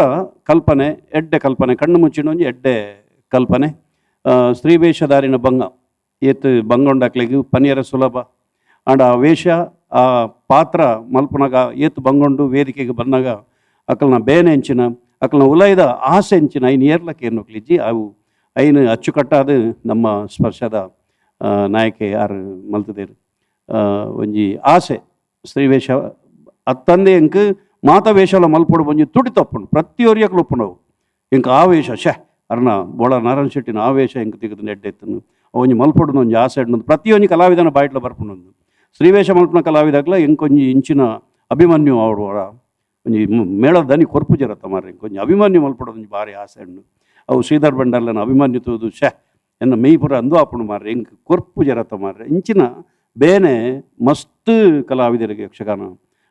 ಕಲ್ಪನೆ, ಎಡ್ಡೆ ಕಲ್ಪನೆ, ಕಣ್ಣು ಮುಚ್ಚಿನ ಒಂಜಿ ಎಡ್ಡೆ ಕಲ್ಪನೆ. ಸ್ತ್ರೀ ವೇಷಧಾರಿನ ಬಂಗ ಏತ್ ಬಂಗೊಂಡಕ್ಲೆಗ್ ಪನಿಯರ ಸುಲಭ. ಆಂಡ ಆ ವೇಷ ಆ ಪಾತ್ರ ಮಲ್ಪುನಗ ಏತ್ ಬಂಗೊಂಡು ವೇದಿಕೆಗೆ ಬಂದಾಗ ಅಕಲ್ನ ಬೇನೆ ಎಂಚಿನ, ಅಕಲ್ನ ಉಲೈದ ಆಸೆ ಎಂಚಿನ ಐನ್ ಏರ್ಲಕ್ಕೆ ಎನ್ನುಕ್ಲಿಜ್ಜಿ. ಅವು ಐನು ಅಚ್ಚುಕಟ್ಟಾದ ನಮ್ಮ ಸ್ಪರ್ಶದ ನಾಯಕೆ ಯಾರು ಮಲ್ತದೇರು. ಒಂಜಿ ಆಸೆ ಸ್ತ್ರೀ ವೇಷ ಅತ್ತಂದೆ ಎಂಕ್ ಮಾತ ವೇಷಲ ಮಲ್ಪೊಡು ಒಂಜಿ ತುಡಿ ತಪ್ಪುಂಡು ಪ್ರತಿಯೊರಿಯಕ್ಲು ಉಪ್ಪುಂಡವು. ಎಂಕ್ ಆ ವೇಷ ಶೇ ಅರ್ನ ಬೋಳ ನಾರಾಯಣ ಶೆಟ್ಟಿನ ಆ ವೇಷ ಎಂಕ್ ತಿಕ್ಕದು ಎಡ್ಡೆ ಇತ್ತನು ಒಂಜಿ ಮಲ್ಪೊಡು ಒಂಜಿ ಆಸೆ ಉಂಡು ಪ್ರತಿಯೊಂಜಿ ಕಲಾವಿದನ ಬಾಯಿಟ್ಲ ಬರ್ಪುಂಡು. ಸ್ತ್ರೀವೇಷ ಮಲ್ಪುನ ಕಲಾವಿದಾಗ್ಲ ಎಂಕೊಂಜಿ ಇಂಚಿನ ಅಭಿಮನ್ಯು ಅವಡು ಒಂಜಿ ಮೇಳದ ದನಿ ಕೊರ್ಪು ಜರತ್ತ ಮಾರ್ರೆ ಇಂಕೊಂಜಿ ಅಭಿಮನ್ಯು ಮಲ್ಪೊಡು ಒಂಜಿ ಭಾರಿ ಆಸೆ ಉಂಡು. ಅವು ಶ್ರೀಧರ್ ಭಂಡಾರ್ಲನ ಅಭಿಮನ್ಯು ತೂದು ಶೇ ಎನ್ನ ಮೆಯ್ಪುರ ಅಂದು ಆಪುಂಡು ಮಾರ್ರೆ ಎಂಕ್ ಕೊರ್ಪು ಜರತ್ತ ಮಾರ್ರೆ. ಇಂಚಿನ ಬೇನೆ ಮಸ್ತ್ ಕಲಾವಿದರಿಗೆ ಯಕ್ಷಗಾನ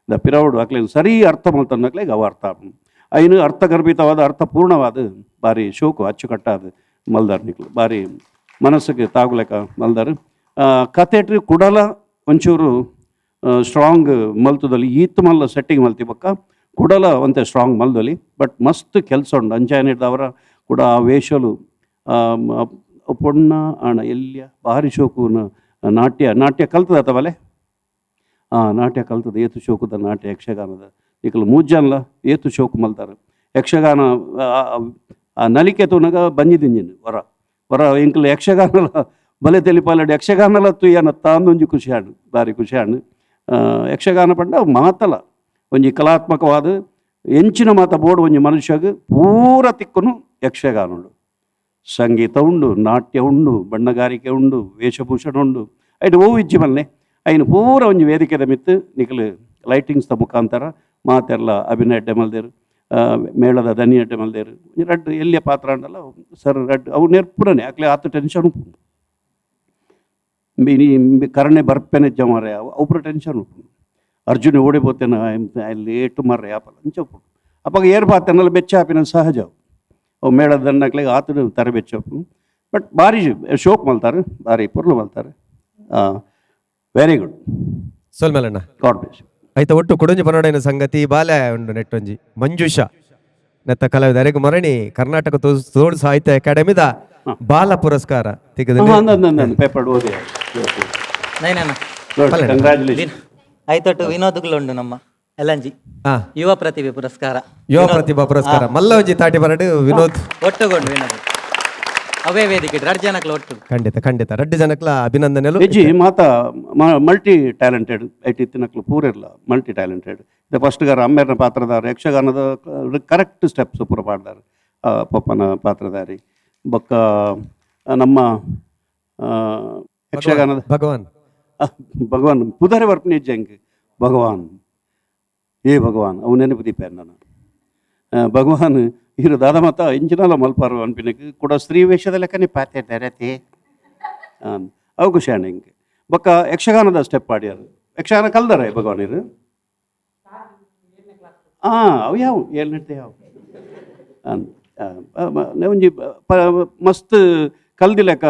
ದ ಪಿರವಡು ಅಕ್ಲೆ ಸರಿ ಅರ್ಥ ಮಲ್ತನ್ನಕ್ಲೆಗ್ ಅವು ಅರ್ಥ ಆಪುಂಡು. ಐನು ಅರ್ಥಗರ್ಭಿತವಾದ ಅರ್ಥಪೂರ್ಣವಾದ ಬಾರಿ ಶೋಕು ಅಚ್ಚುಕಟ್ಟಾದ ಮಲ್ದಾರ್ ನಿಕ್ಲು ಬಾರಿ ಮನಸ್ಸಿಗೆ ತಾಗುಲೆಕ ಮಲ್ದಾರ್. ಕತೆಟ್ ಕುಡಲ ಒಂಚೂರು ಸ್ಟ್ರಾಂಗ್ ಮಲ್ತದಲ್ಲಿ ಈತ್ ಮಲ್ಲ ಸೆಟ್ಟಿಂಗ್ ಮಲ್ತಿ ಬೊಕ್ಕ ಕುಡಲ ಒಂತೆ ಸ್ಟ್ರಾಂಗ್ ಮಲ್ದೊಲಿ ಬಟ್ ಮಸ್ತ್ ಕೆಲಸ ಉಂಡು. ಅಂಚಾಯನಿಡ್ದವರ ಕೂಡ ಆ ವೇಷಲು ಪೊಣ್ಣ ಆಣ ಎಲ್ಯ ಭಾರಿ ಶೋಕುನ ನಾಟ್ಯ ನಾಟ್ಯ ಕಲ್ತದ ತವಲೆ ನಾಟ್ಯ ಕಲ್ತದ ಏತು ಶೋಕುದ ನಾಟ್ಯ ಯಕ್ಷಗಾನದ ನಿಕಲ್ ಮೂಜನ್ಲ ಏತು ಶೋಕು ಮಲ್ತಾರೆ. ಯಕ್ಷಗಾನ ಆ ನಲಿಕೆ ತೂನಗ ಬಂಜಿದಿಂಜಿನ ವರ ವರ ಎಂಕಲ್ ಯಕ್ಷಗಾನಲ ಬಲೆ ತೆಲಿಪಾಲಡು ಯಕ್ಷಗಾನಲ ತುಯ್ಯನ ತಾಂದೊಂಜಿ ಖುಷಿ ಆಂಡ್ ಬಾರಿ ಖುಷಿ ಆಂಡ್. ಯಕ್ಷಗಾನ ಪಂಡ ಮಾತಲ ಒಂಜಿ ಕಲಾತ್ಮಕವಾದ ಎಂಚಿನ ಮಾತ ಬೋರ್ಡ್ ಒಂಜಿ ಮನುಷ್ಯಗ್ ಪೂರ ತಿಕ್ಕುನು ಯಕ್ಷಗಾನುಡು. ಸಂಗೀತ ಉಂಡು, ನಾಟ್ಯ ಉಂಡು, ಬಣ್ಣಗಾರಿಕೆ ಉಂಡು, ವೇಷಭೂಷಣ ಉಂಡು, ಐಟ್ ಓವು ಇಜ್ಜಿ ಮಲ್ನೆ ಐನು ಪೂರ ಒಂಜಿ ವೇದಿಕೆದ ಮಿತ್ತು ನಿಕಲು ಲೈಟಿಂಗ್ಸ್ ದ ಮುಖಾಂತರ ಮಾತೆಲ್ಲ ಅಭಿನಯ ಅಡ್ಡೆ ಮಲ್ದೇರು, ಮೇಳದ ದನಿ ಅಡ್ಡೆ ಮಲ್ದೇರು. ಒಂಜಿ ರಡ್ಡ್ ಎಲ್ಲಿಯ ಪಾತ್ರ ಅಂಡಲ ಸರ್ ರಡ್ಡ್ ಅವು ನೆರ್ಪುರನೆ ಅಕ್ಲೆ ಆತ ಟೆನ್ಷನ್ ಉಪ್ಪುಂಡು. ಮಿನಿ ಕರ್ಣೆ ಬರ್ಪೆನೆ ಜಮಾರೆ ಅವು ಪೂರ ಟೆನ್ಷನ್ ಉಪ್ಪುಂಡು. ಅರ್ಜುನ ಓಡಿ ಪೋತೇನ ಲೇಟು ಮಾರ್ರೆ ಆಪಲ ಅಂಚ ಉಪ್ಪುಂಡು. ಅಪಗ ಏರ್ ಪಾತೆನಲ್ಲ ಬೆಚ್ಚ ಆಪಿನ ಸಹಜ ಅವು. ಅವು ಮೇಳದ ದನ್ನಕ್ಲೆಗ್ ಆತನು ತರೆ ಬೆಚ್ಚ ಉಪ್ಪುಂಡು. ಬಟ್ ಭಾರಿ ಶೋಕ್ ಮಲ್ತಾರೆ, ಭಾರಿ ಪೊರ್ಲು ಮಲ್ತಾರೆ. Very good. ಸೊಲ್ಮೆಲಣ್ಣ. God bless. ಐತ ಒಟ್ಟು ಕುಡೊಂಜಿ ಪನೋಡೈನ ಸಂಗತಿ ಬಾಲೆ ಉಂಡು ನೆಟ್ಟೊಂಜಿ ಮಂಜುಷಾ ನೆತ್ತ ಕಲಾವಿದ ಅರೆಗ್ ಮೊರಣಿ ಕರ್ನಾಟಕ ತೋಳು ಸಾಹಿತ್ಯ ಅಕಾಡೆಮಿದ ಬಾಲ ಪುರಸ್ಕಾರ ತಿಕ್ಕದು. ಪೇಪರ್ ಓದಿ. ಕಂಗ್ರ್ಯಾಚುಲೇಷನ್. ಐತೊಟ್ಟು ವಿನೋದ್ಗಳು ಉಂಡು ನಮ್ಮ ಎಲಂಜಿ ಯುವ ಪ್ರತಿಭೆ ಪುರಸ್ಕಾರ. ಯುವ ಪ್ರತಿಭಾ ಪುರಸ್ಕಾರ ಮಲ್ಲ ಒಂಜಿ ತಾಟಿ ಬರಡು ವಿನೋದ್. ಒಟ್ಟುಗೊಂಡು ವಿನೋದ್ ಅವೇ ವೇದಿಕೆ ರಡ್ಡ್ ಜನಕ್ಲ ಒಟ್ಟು. ಖಂಡಿತ ಖಂಡಿತ ರಡ್ಡು ಜನಕ್ಲ ಅಭಿನಂದನೆಲು. ಹೆಜ್ಜಿ ಮಾತ multi talented IT ಇತ್ತಿನಕ್ಲು ಪೂರಿರ್ಲ multi talented. ಇದು ಫಸ್ಟ್ ಗಾರ ಅಮ್ಮೇರ್ನ ಪಾತ್ರಧಾರ ಯಕ್ಷಗಾನದ ಕರೆಕ್ಟ್ ಸ್ಟೆಪ್ಸ್ ಪೂರ ಪಾಡ್ದಾರೆ ಪಪ್ಪನ ಪಾತ್ರಧಾರಿ. ಬೊಕ್ಕ ನಮ್ಮ ಯಕ್ಷಗಾನದ ಭಗವಾನ್ ಭಗವಾನ್ ಪುದರೆ ಬರ್ಪುನಿ ಹೆಜ್ಜೆ ಭಗವಾನ್ ಏ ಭಗವಾನ್ ಅವು ನೆನಪು ದೀಪ ನಾನು ಭಗವಾನ್ ಇರು ದಾದ ಮಾತ ಇಂಚಿನಲ ಮಲ್ಪಾರು ಅನ್ಪಿನಕ್ ಕೂಡ ಸ್ತ್ರೀ ವೇಷದ ಲೆಕ್ಕನೆ ಪಾತೆ ದರತೆ ಅವು ಖುಷಿ ಅಣ್ಣ ಹಿಂಗೆ. ಬೊಕ್ಕ ಯಕ್ಷಗಾನದ ಸ್ಟೆಪ್ ಆಡ್ಯಾರ ಯಕ್ಷಗಾನ ಕಲ್ದಾರೆ ಭಗವಾನ್ ಇರು ಅವು ಯಾವ ಏಳ್ನೆಡ್ತೆ ಯಾವ ಒಂಜಿ ಮಸ್ತ್ ಕಲ್ದಿ ಲೆಕ್ಕ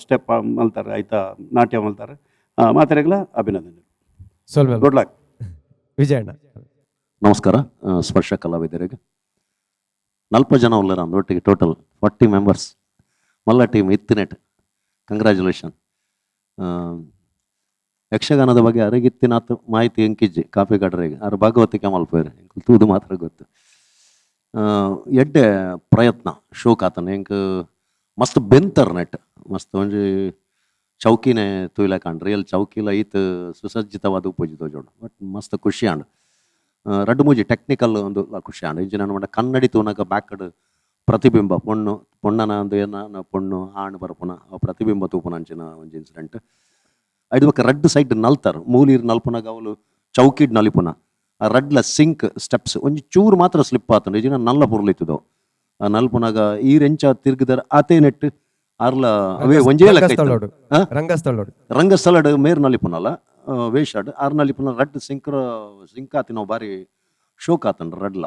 ಸ್ಟೆಪ್ ಮಲ್ತಾರೆ ಆಯ್ತಾ ನಾಟ್ಯ ಮಲ್ತಾರೆ. ಮಾತೆರೆಗ್ಲ ಅಭಿನಂದನೆ. Good luck. Vijayanna. ನಮಸ್ಕಾರ. ಸ್ಪರ್ಶ ಕಲಾವಿದರಿಗೆ ನಲ್ಪ ಜನ ಉಳ್ಳಾರ ಅಂದ್ ಒಟ್ಟಿಗೆ ಟೋಟಲ್ 40 ಮೆಂಬರ್ಸ್ ಮಲ್ಲ ಟೀಮ್ ಇತ್ತಿನೆಟ್. ಕಂಗ್ರ್ಯಾಚುಲೇಷನ್. ಯಕ್ಷಗಾನದ ಬಗ್ಗೆ ಅರಗಿತ್ತಿನಾತ್ ಮಾಹಿತಿ ಎಂಕಿಜ್ಜಿ ಕಾಪಿ ಕಡ್ರೆಗೆ ಆರು ಭಾಗವತಿಕೆ ಮಲ್ಪೇರು ಎಂಕ್ ತೂದು ಮಾತ್ರ ಗೊತ್ತು. ಎಡ್ಡೆ ಪ್ರಯತ್ನ ಶೋಕ್ ಆತನ ಎಂಕ್ ಮಸ್ತ್ ಬೆಂತರ್ ನೆಟ್ ಮಸ್ತ್ ಒಂಜಿ ಚೌಕಿನೇ ತೂಯ್ಲಕಾಂಡ್ ರಿಯಲ್ ಚೌಕಿಲ ಈತ್ ಸುಸಜ್ಜಿತವಾದ ಉಪಯೋಜಿತ ತೋಜೋಡು ಬಟ್ ಮಸ್ತ್ ಖುಷಿ ಆಂಡ್. ರಡ್ಡ್ ಮೂಜಿ ಟೆಕ್ನಿಕಲ್ ಒಂದು ಖುಷಿ ಆಂಡ್. ಇಂಚಿನ ಪಂಡ ಕನ್ನಡಿ ತೂನಗ ಬ್ಯಾಕ್ಡ್ ಪ್ರತಿಬಿಂಬ ಪೊಣ್ಣು ಪೊಣ್ಣನ ಒಂದು ಏನ ಪೊಣ್ಣು ಆಣ್ ಬರಪುನ ಪ್ರತಿಬಿಂಬ ತೂಪುನ ಅಂಚಿನ ಒಂಜಿ ಇನ್ಸಿಡೆಂಟ್. ಐದು ಬೊಕ್ಕ ರಡ್ಡ್ ಸೈಡ್ ನಲ್ತಾರ್ ಮೂಲಿರ್ ನಲ್ಪುನಗ ಅವಲು ಚೌಕಿಡ್ ನಲಿಪುನ ಆ ರಡ್ಲ ಸಿಂಕ್ ಸ್ಟೆಪ್ಸ್ ಒಂಜಿ ಚೂರು ಮಾತ್ರ ಸ್ಲಿಪ್ ಆತುಂಡು ಇಜಿನ ನಲ್ಲ ಪೊರ್ಲು ಆ ನಲ್ಪುನಗ ಈರೆಂಚ ತಿರ್ಗಿದರ್ ಆತೇ ನೆಟ್ ಆರ್ಲ ಅವೇ ಒಂಜೇ ಲೆಕ್ಕ ರಂಗಸ್ಥಳೋಡು. ರಂಗಸ್ಥಳೋಡು. ರಂಗಸ್ಥಳಡ್ ಮೇರ್ ನಲಿಪುನಲ ವೇಷಡ್ ಆರ್ ನಲಿಪುನ ರಡ್ಡ್ ಸಿಂಕ್ ಸಿಂಕ್ ಆತಿನ ಬಾರಿ ಶೋಕ್ ಆತಂಡ್ ರಡ್ಲ.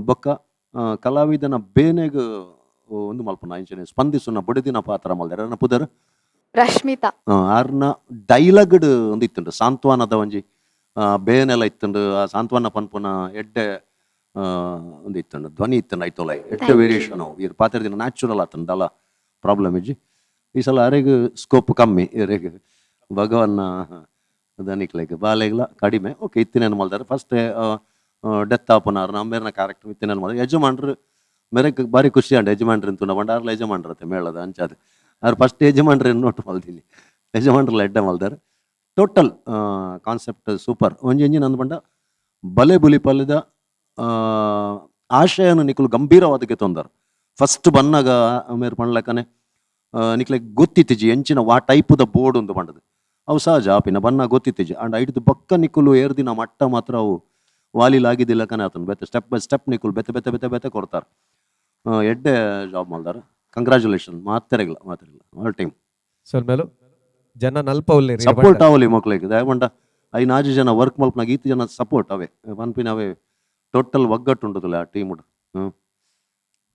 ಬೊಕ್ಕ ಕಲಾವಿದನ ಬೇನೆಗ್ ಒಂದು ಮಲ್ಪುನ ಇಂಚನೆ ಸ್ಪಂದಿಸುನ ಬೊಡೆದಿನ ಪಾತ್ರ ಮಲ್ದೆರ್ ಅರ್ನ ಪುದರ್ ರಶ್ಮಿತಾ. ಆರ್ನ ಡೈಲಾಗ್ಡ್ ಒಂದು ಇತ್ತುಂಡು ಸಾಂತ್ವನದ ಒಂಜಿ ಬೇನೆಲ ಇತ್ತುಂಡು. ಆ ಸಾಂತ್ವನ ಪನ್ಪುನ ಎಡ್ಡೆ ಒಂದು ಇತ್ತುಂಡು ಧ್ವನಿ ಇತ್ತುಂಡು ಐತೋಲ ಎಡ್ಡೆ ವೇರಿಯೇಷನ್ ಇರ್ ಪಾತ್ರ ನ್ಯಾಚುರಲ್ ಆತಂಡು ದಲ ಪ್ರಾಬ್ಲಮ್ ಇಜ್ಜಿ. ಈ ಸಲ ಅರೆಗ್ ಸ್ಕೋಪ್ ಕಮ್ಮಿ ಇರೆಗ್ ಭಗವನ್ನ ದನಿಕ್ಲೆಗ್ ಬಾಲೆಗ್ಲ ಕಡಿಮೆ ಓಕೆ ಇತ್ತಿನೇನು ಮಲ್ದಾರೆ ಫಸ್ಟ್ ಡೆತ್ ಆಪುನ ಅರ್ನ ಅಮ್ಮೇರ್ನ ಕ್ಯಾರೆಕ್ಟರ್ ಇತ್ತಿನೇನು ಮಲ್ದಾರೆ ಯಜಮಾನ್ರು ಮೇರೆಗ್ ಬಾರಿ ಖುಷಿ ಅಂಡ್ ಯಜಮಾನ್ರು ಅಂತುಂಡ ಪಂಡ ಆರ್ಲ ಯಜಮಾನ್ರತೆ ಮೇಳದ ಅಂಚಾದ ಆರ್ ಫಸ್ಟ್ ಯಜಮಾನ್ರು ನೋಟ್ ಮಲ್ದಿನಿ ಯಜಮಾನ್ರಲ್ಲ ಎಡ್ಡೆ ಮಲ್ದಾರೆ total concept super. ಒಂಜಿ ಎಂಜಿನ್ ಅಂದ್ ಪಂಡ ಬಲೆ ಬುಲಿ ಪಲ್ಯದ ಆಶಯನು ನಿಕುಲು ಗಂಭೀರವಾದಕ್ಕೆ ತೊಂದರು. ಫಸ್ಟ್ ಬನ್ನಗ ಮೇರ್ ಪಂಡ್ಲಕನೆ ನಿಕ್ಲೆಗ್ ಗೊತ್ತಿತ್ತಿಜಿ ಎಂಚಿನ ವಾ ಟೈಪುದ ಬೋರ್ಡ್ ಒಂದು ಪಂಡದು ಅವು ಸಹಜ ಆಪಿನ ಬನ್ನ ಗೊತ್ತಿತ್ತಿಜಿ. ಅಂಡ್ ಐಡ್ದು ಬೊಕ್ಕ ನಿಕುಲು ಏರ್ದಿನ ಮಟ್ಟ ಮಾತ್ರ ಅವು ವಾಲಿಲಾಗಿದ್ದಿಲ್ಲಕನೆ ಆತನ ಬೆತ್ತೆ step by step ನಿಕುಲು ಬೆತ್ತೆ ಬೆತ್ತೆ ಬೆತ್ತೆ ಬೆತ್ತೆ ಕೊಡ್ತಾರೆ. ಎಡ್ಡೆ ಜಾಬ್ ಮಲ್ದಾರ. ಕಂಗ್ರ್ಯಾಚುಲೇಷನ್ ಮಾತೆರೆಗ್ಲ ಮಾತೆರೆಗ್ಲ ಆಲ್ ಟೀಮ್. ಸೊಲ್ಮೆಲು ಜನ ನಲ್ಪ ಉಲ್ಲೆರ್ ಸಪೋರ್ಟ್ ಆವಲಿ ಮಕ್ಳಿಗೆ ದಯಮಂಡ ಐನಾಜಿ ಜನ ವರ್ಕ್ ಮಲ್ಪನಾಗ ಈತ್ ಜನ ಸಪೋರ್ಟ್ ಅವೇ ಪನ್ಪಿನ ಅವೇ ಟೋಟಲ್ ಒಗ್ಗಟ್ಟು ಉಂಡುದಿಲ್ಲ ಆ ಟೀಮ್.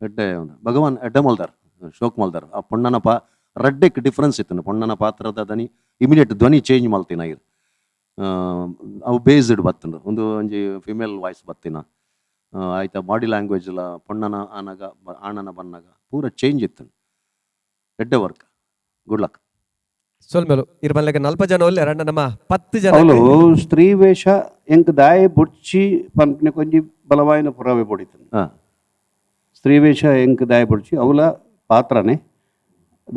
ಎಡ್ಡೆ ಭಗವಾನ್ ಎಡ್ಡೆ ಮಲ್ದಾರ್ ಶೋಕ್ ಮಲ್ದಾರ್. ಆ ಪೊಣ್ಣನ ಪಾ ರಡ್ಡೆಕ್ ಡಿಫ್ರೆನ್ಸ್ ಇತ್ತು ಪೊಣ್ಣನ ಪಾತ್ರದ ಧ್ವನಿ ಇಮಿಡಿಯೇಟ್ ಧ್ವನಿ ಚೇಂಜ್ ಮಲ್ತಿನ ಇರ್ ಅವು ಬೇಸ್ಡ್ ಬತ್ತುಂಡು ಒಂದು ಒಂಜಿ ಫಿಮೇಲ್ ವಾಯ್ಸ್ ಬತ್ತಿನ ಆಯ್ತಾ ಬಾಡಿ ಲ್ಯಾಂಗ್ವೇಜ್ ಎಲ್ಲ ಪೊಣ್ಣನ ಆನಗ ಆಣನ ಬನ್ನಾಗ ಪೂರ ಚೇಂಜ್ ಇತ್ತು. ಎಡ್ಡೆ work, good luck. ಸೊಲ್ಮೆಲು ಇರ್ ಬನ್ಲೆಗ ನಲ್ಪ ಜನ ಉಲ್ಲೆರ್ ಅಣ್ಣ ನಮ್ಮ 10 ಜನ. ಅವಳು ಸ್ತ್ರೀ ವೇಷ ಎಂಕ್ ದಾಯ ಬುಡ್ಚಿ ಪನ್ಪಿನ ಕೊಂಜಿ ಬಲವಾಯಿನ ಪುರಾವೆ ಬೊಡಿತು. ಸ್ತ್ರೀ ವೇಷ ಎಂಕ್ ದಾಯ ಬುಡ್ಚಿ ಅವಲ ಪಾತ್ರನೇ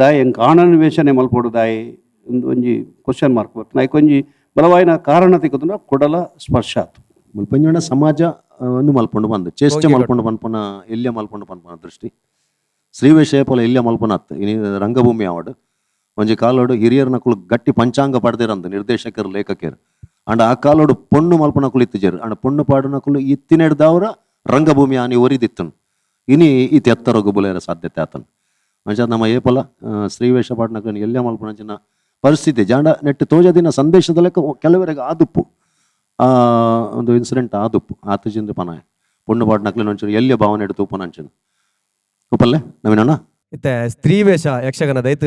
ದಾಯ ಎಂಕ್ ಆಣನ ವೇಷನೆ ಮಲ್ಪೊಡು ದಾಯಿ ಒಂದು ಒಂಜಿ ಕ್ವಶನ್ ಮಾರ್ಕ್ ಬರ್ತದೆ. ಐಕ್ ಒಂಜಿ ಬಲವಾಯಿನ ಕಾರಣ ತಿಕ್ಕುದುಂಡ ಕೊಡಲ ಸ್ಪರ್ಶ ಆತು. ಮುಲ್ಪಂಜೋಣ ಸಮಾಜ ಒಂದು ಮಲ್ಪೊಂಡು ಬಂದು ಚೇಷ್ಟೆ ಮಲ್ಪೊಂಡು ಪನ್ಪುನ ಎಲ್ಯ ಮಲ್ಪೊಂಡು ಪನ್ಪುನ ದೃಷ್ಟಿ ಶ್ರೀವೇಷ ಏಪಲ ಎಲ್ಯ ಮಲ್ಪುನ ಅತ್ತು ಇನಿ ರಂಗಭೂಮಿ ಆವಡ್ ಒಂಜಿ ಕಾಲೋಡು ಹಿರಿಯರ್ನಕುಲು ಗಟ್ಟಿ ಪಂಚಾಂಗ ಪಡೆದಿರಂದು ನಿರ್ದೇಶಕರು ಲೇಖಕರು ಅಂಡ್ ಆ ಕಾಲೋಡು ಪೊಣ್ಣು ಮಲ್ಪನಕುಲು ಇತ್ತಿಜರು ಅಂಡ್ ಪೊಣ್ಣು ಪಾಡುನಕುಲು ಇತ್ತಿನೆಡ್ದವರ ರಂಗಭೂಮಿ ಆನಿ ಒರಿದಿತ್ತನು ಇನಿ ಈತ ಎತ್ತರಗು ಬುಲೇರ ಸಾಧ್ಯತೆ ಆತನು. ಅಂಚ ನಮ್ಮ ಏಪಲ ಶ್ರೀವೇಷ ಪಾಡ್ನಕುಲು ಎಲ್ಯ ಮಲ್ಪುನಂಚಿನ ಪರಿಸ್ಥಿತಿ ಜಾಂಡ ನೆಟ್ಟು ತೋಜದಿನ ಸಂದೇಶದ ಲೆಕ್ಕ ಕೆಲವರಿಗೆ ಆದುಪ್ಪು ಒಂದು ಇನ್ಸಿಡೆಂಟ್ ಆದುಪ್ಪು ಆತಜಿಂದ ಪನಾಯ ಪೊಣ್ಣು ಪಾಡ್ನಕ್ಲೆ ಒಂಚೂರು ಎಲ್ಯ ಭಾವನೆ ಇಡ್ತು ಉಪ್ಪನಂಚಿನ ಉಪ್ಪಲ್ಲೆ ನವೀನಣ್ಣ. ಇತ್ತೆ ಸ್ತ್ರೀ ವೇಷ ಯಕ್ಷಗಾನದ ಐತ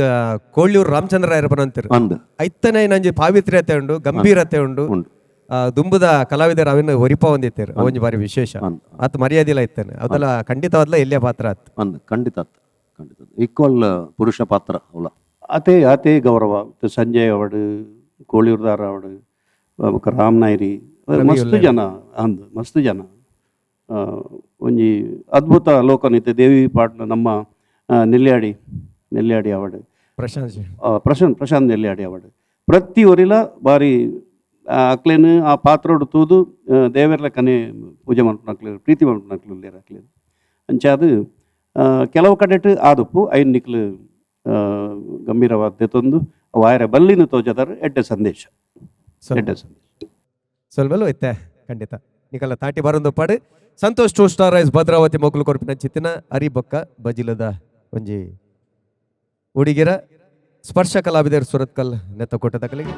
ಕೋಳ್ಯೂರು ರಾಮಚಂದ್ರ ರಾಯರಪ್ಪನ ಅಂತೀರ್ ಅಂದ್ ಐತನೇ ನಂಜಿ ಪಾವಿತ್ರ್ಯತೆ ಉಂಡು ಗಂಭೀರತೆ ಉಂಡು ದುಂಬುದ ಕಲಾವಿದರ ಅವಿನ ಒರಿಪ ಹೊಂದಿತ್ತೇರು ಒಂಜಿ ಬಾರಿ ವಿಶೇಷ ಆತ ಮರ್ಯಾದಿಲ್ಲ ಇತ್ತೇನೆ ಅದೆಲ್ಲ ಖಂಡಿತವಾದ್ಲ ಎಲ್ಲಿಯ ಪಾತ್ರ ಆತ್ ಅಂದ್ ಖಂಡಿತ ಖಂಡಿತ ಈಕ್ವಲ್ ಪುರುಷ ಪಾತ್ರ ಅವಲ ಅತೇ ಅತೇ ಗೌರವ ಸಂಜಯ್ ಅವಡು ಕೋಳಿಯೂರ್ದಾರ್ ಅವಡು ಬೊಕ್ಕ ರಾಮ್ ನಾಯ್ರಿ ಮಸ್ತ್ ಜನ ಅಂದ್ ಮಸ್ತ್ ಜನ ಒಂಜಿ ಅದ್ಭುತ ಲೋಕನಿತ್ತೆ ದೇವಿ ಪಾಟ್ನ ನಮ್ಮ ನೆಲ್ಯಾಡಿ ನೆಲ್ಯಾಡಿ ಅವಾರ್ಡ್ ಪ್ರಶಾಂತ್ ಪ್ರಶಾಂತ್ ಪ್ರಶಾಂತ್ ನೆಲ್ಯಾಡಿ ಅವಾರ್ಡ್ ಪ್ರತಿ ಒರಿಲ ಬಾರಿ ಅಕ್ಲೇನು ಆ ಪಾತ್ರೋಡು ತೂದು ದೇವೆರ್ಲ ಕನೆ ಪೂಜೆ ಮಲ್ಪುನಕ್ಲು ಪ್ರೀತಿ ಮಲ್ಪುನಕ್ಲು ಉಲ್ಲೆರ್ ಅಕ್ಲೇನು ಅಂಚಾದ್ ಕೆಲವು ಕಡೆಟ್ ಆದುಪ್ಪು ಐನ್ ನಿಕ್ಲು ಗಂಭೀರವಾದ ತಂದು ವಾಯರ ಬಲ್ಲಿನ ತೋಜದಾರ ಎಡ್ಡೆ ಸಂದೇಶ ಎಡ್ಡೆ ಸಂದೇಶ. ಸೊಲ್ಮೆಲು ಇತ್ತೆ ಖಂಡಿತ ನಿಕಲ್ಲ ತಾಟಿ ಬರೊಂದು ಪಾಡು Santosh two star rice Bhadravati ಮೊಕುಲು ಕೊರ್ಪಿನ ಚಿತ್ತಿನ ಅರಿಬೊಕ್ಕ ಬಜಿಲದ ಒಂಜಿ ಉಡಿಗಿರ ಸ್ಪರ್ಶ ಕಲಾವಿದರ್ ಸುರತ್ಕಲ್ ನೆತ್ತ ಕೊಟ್ಟದಕಲಿಗೆ.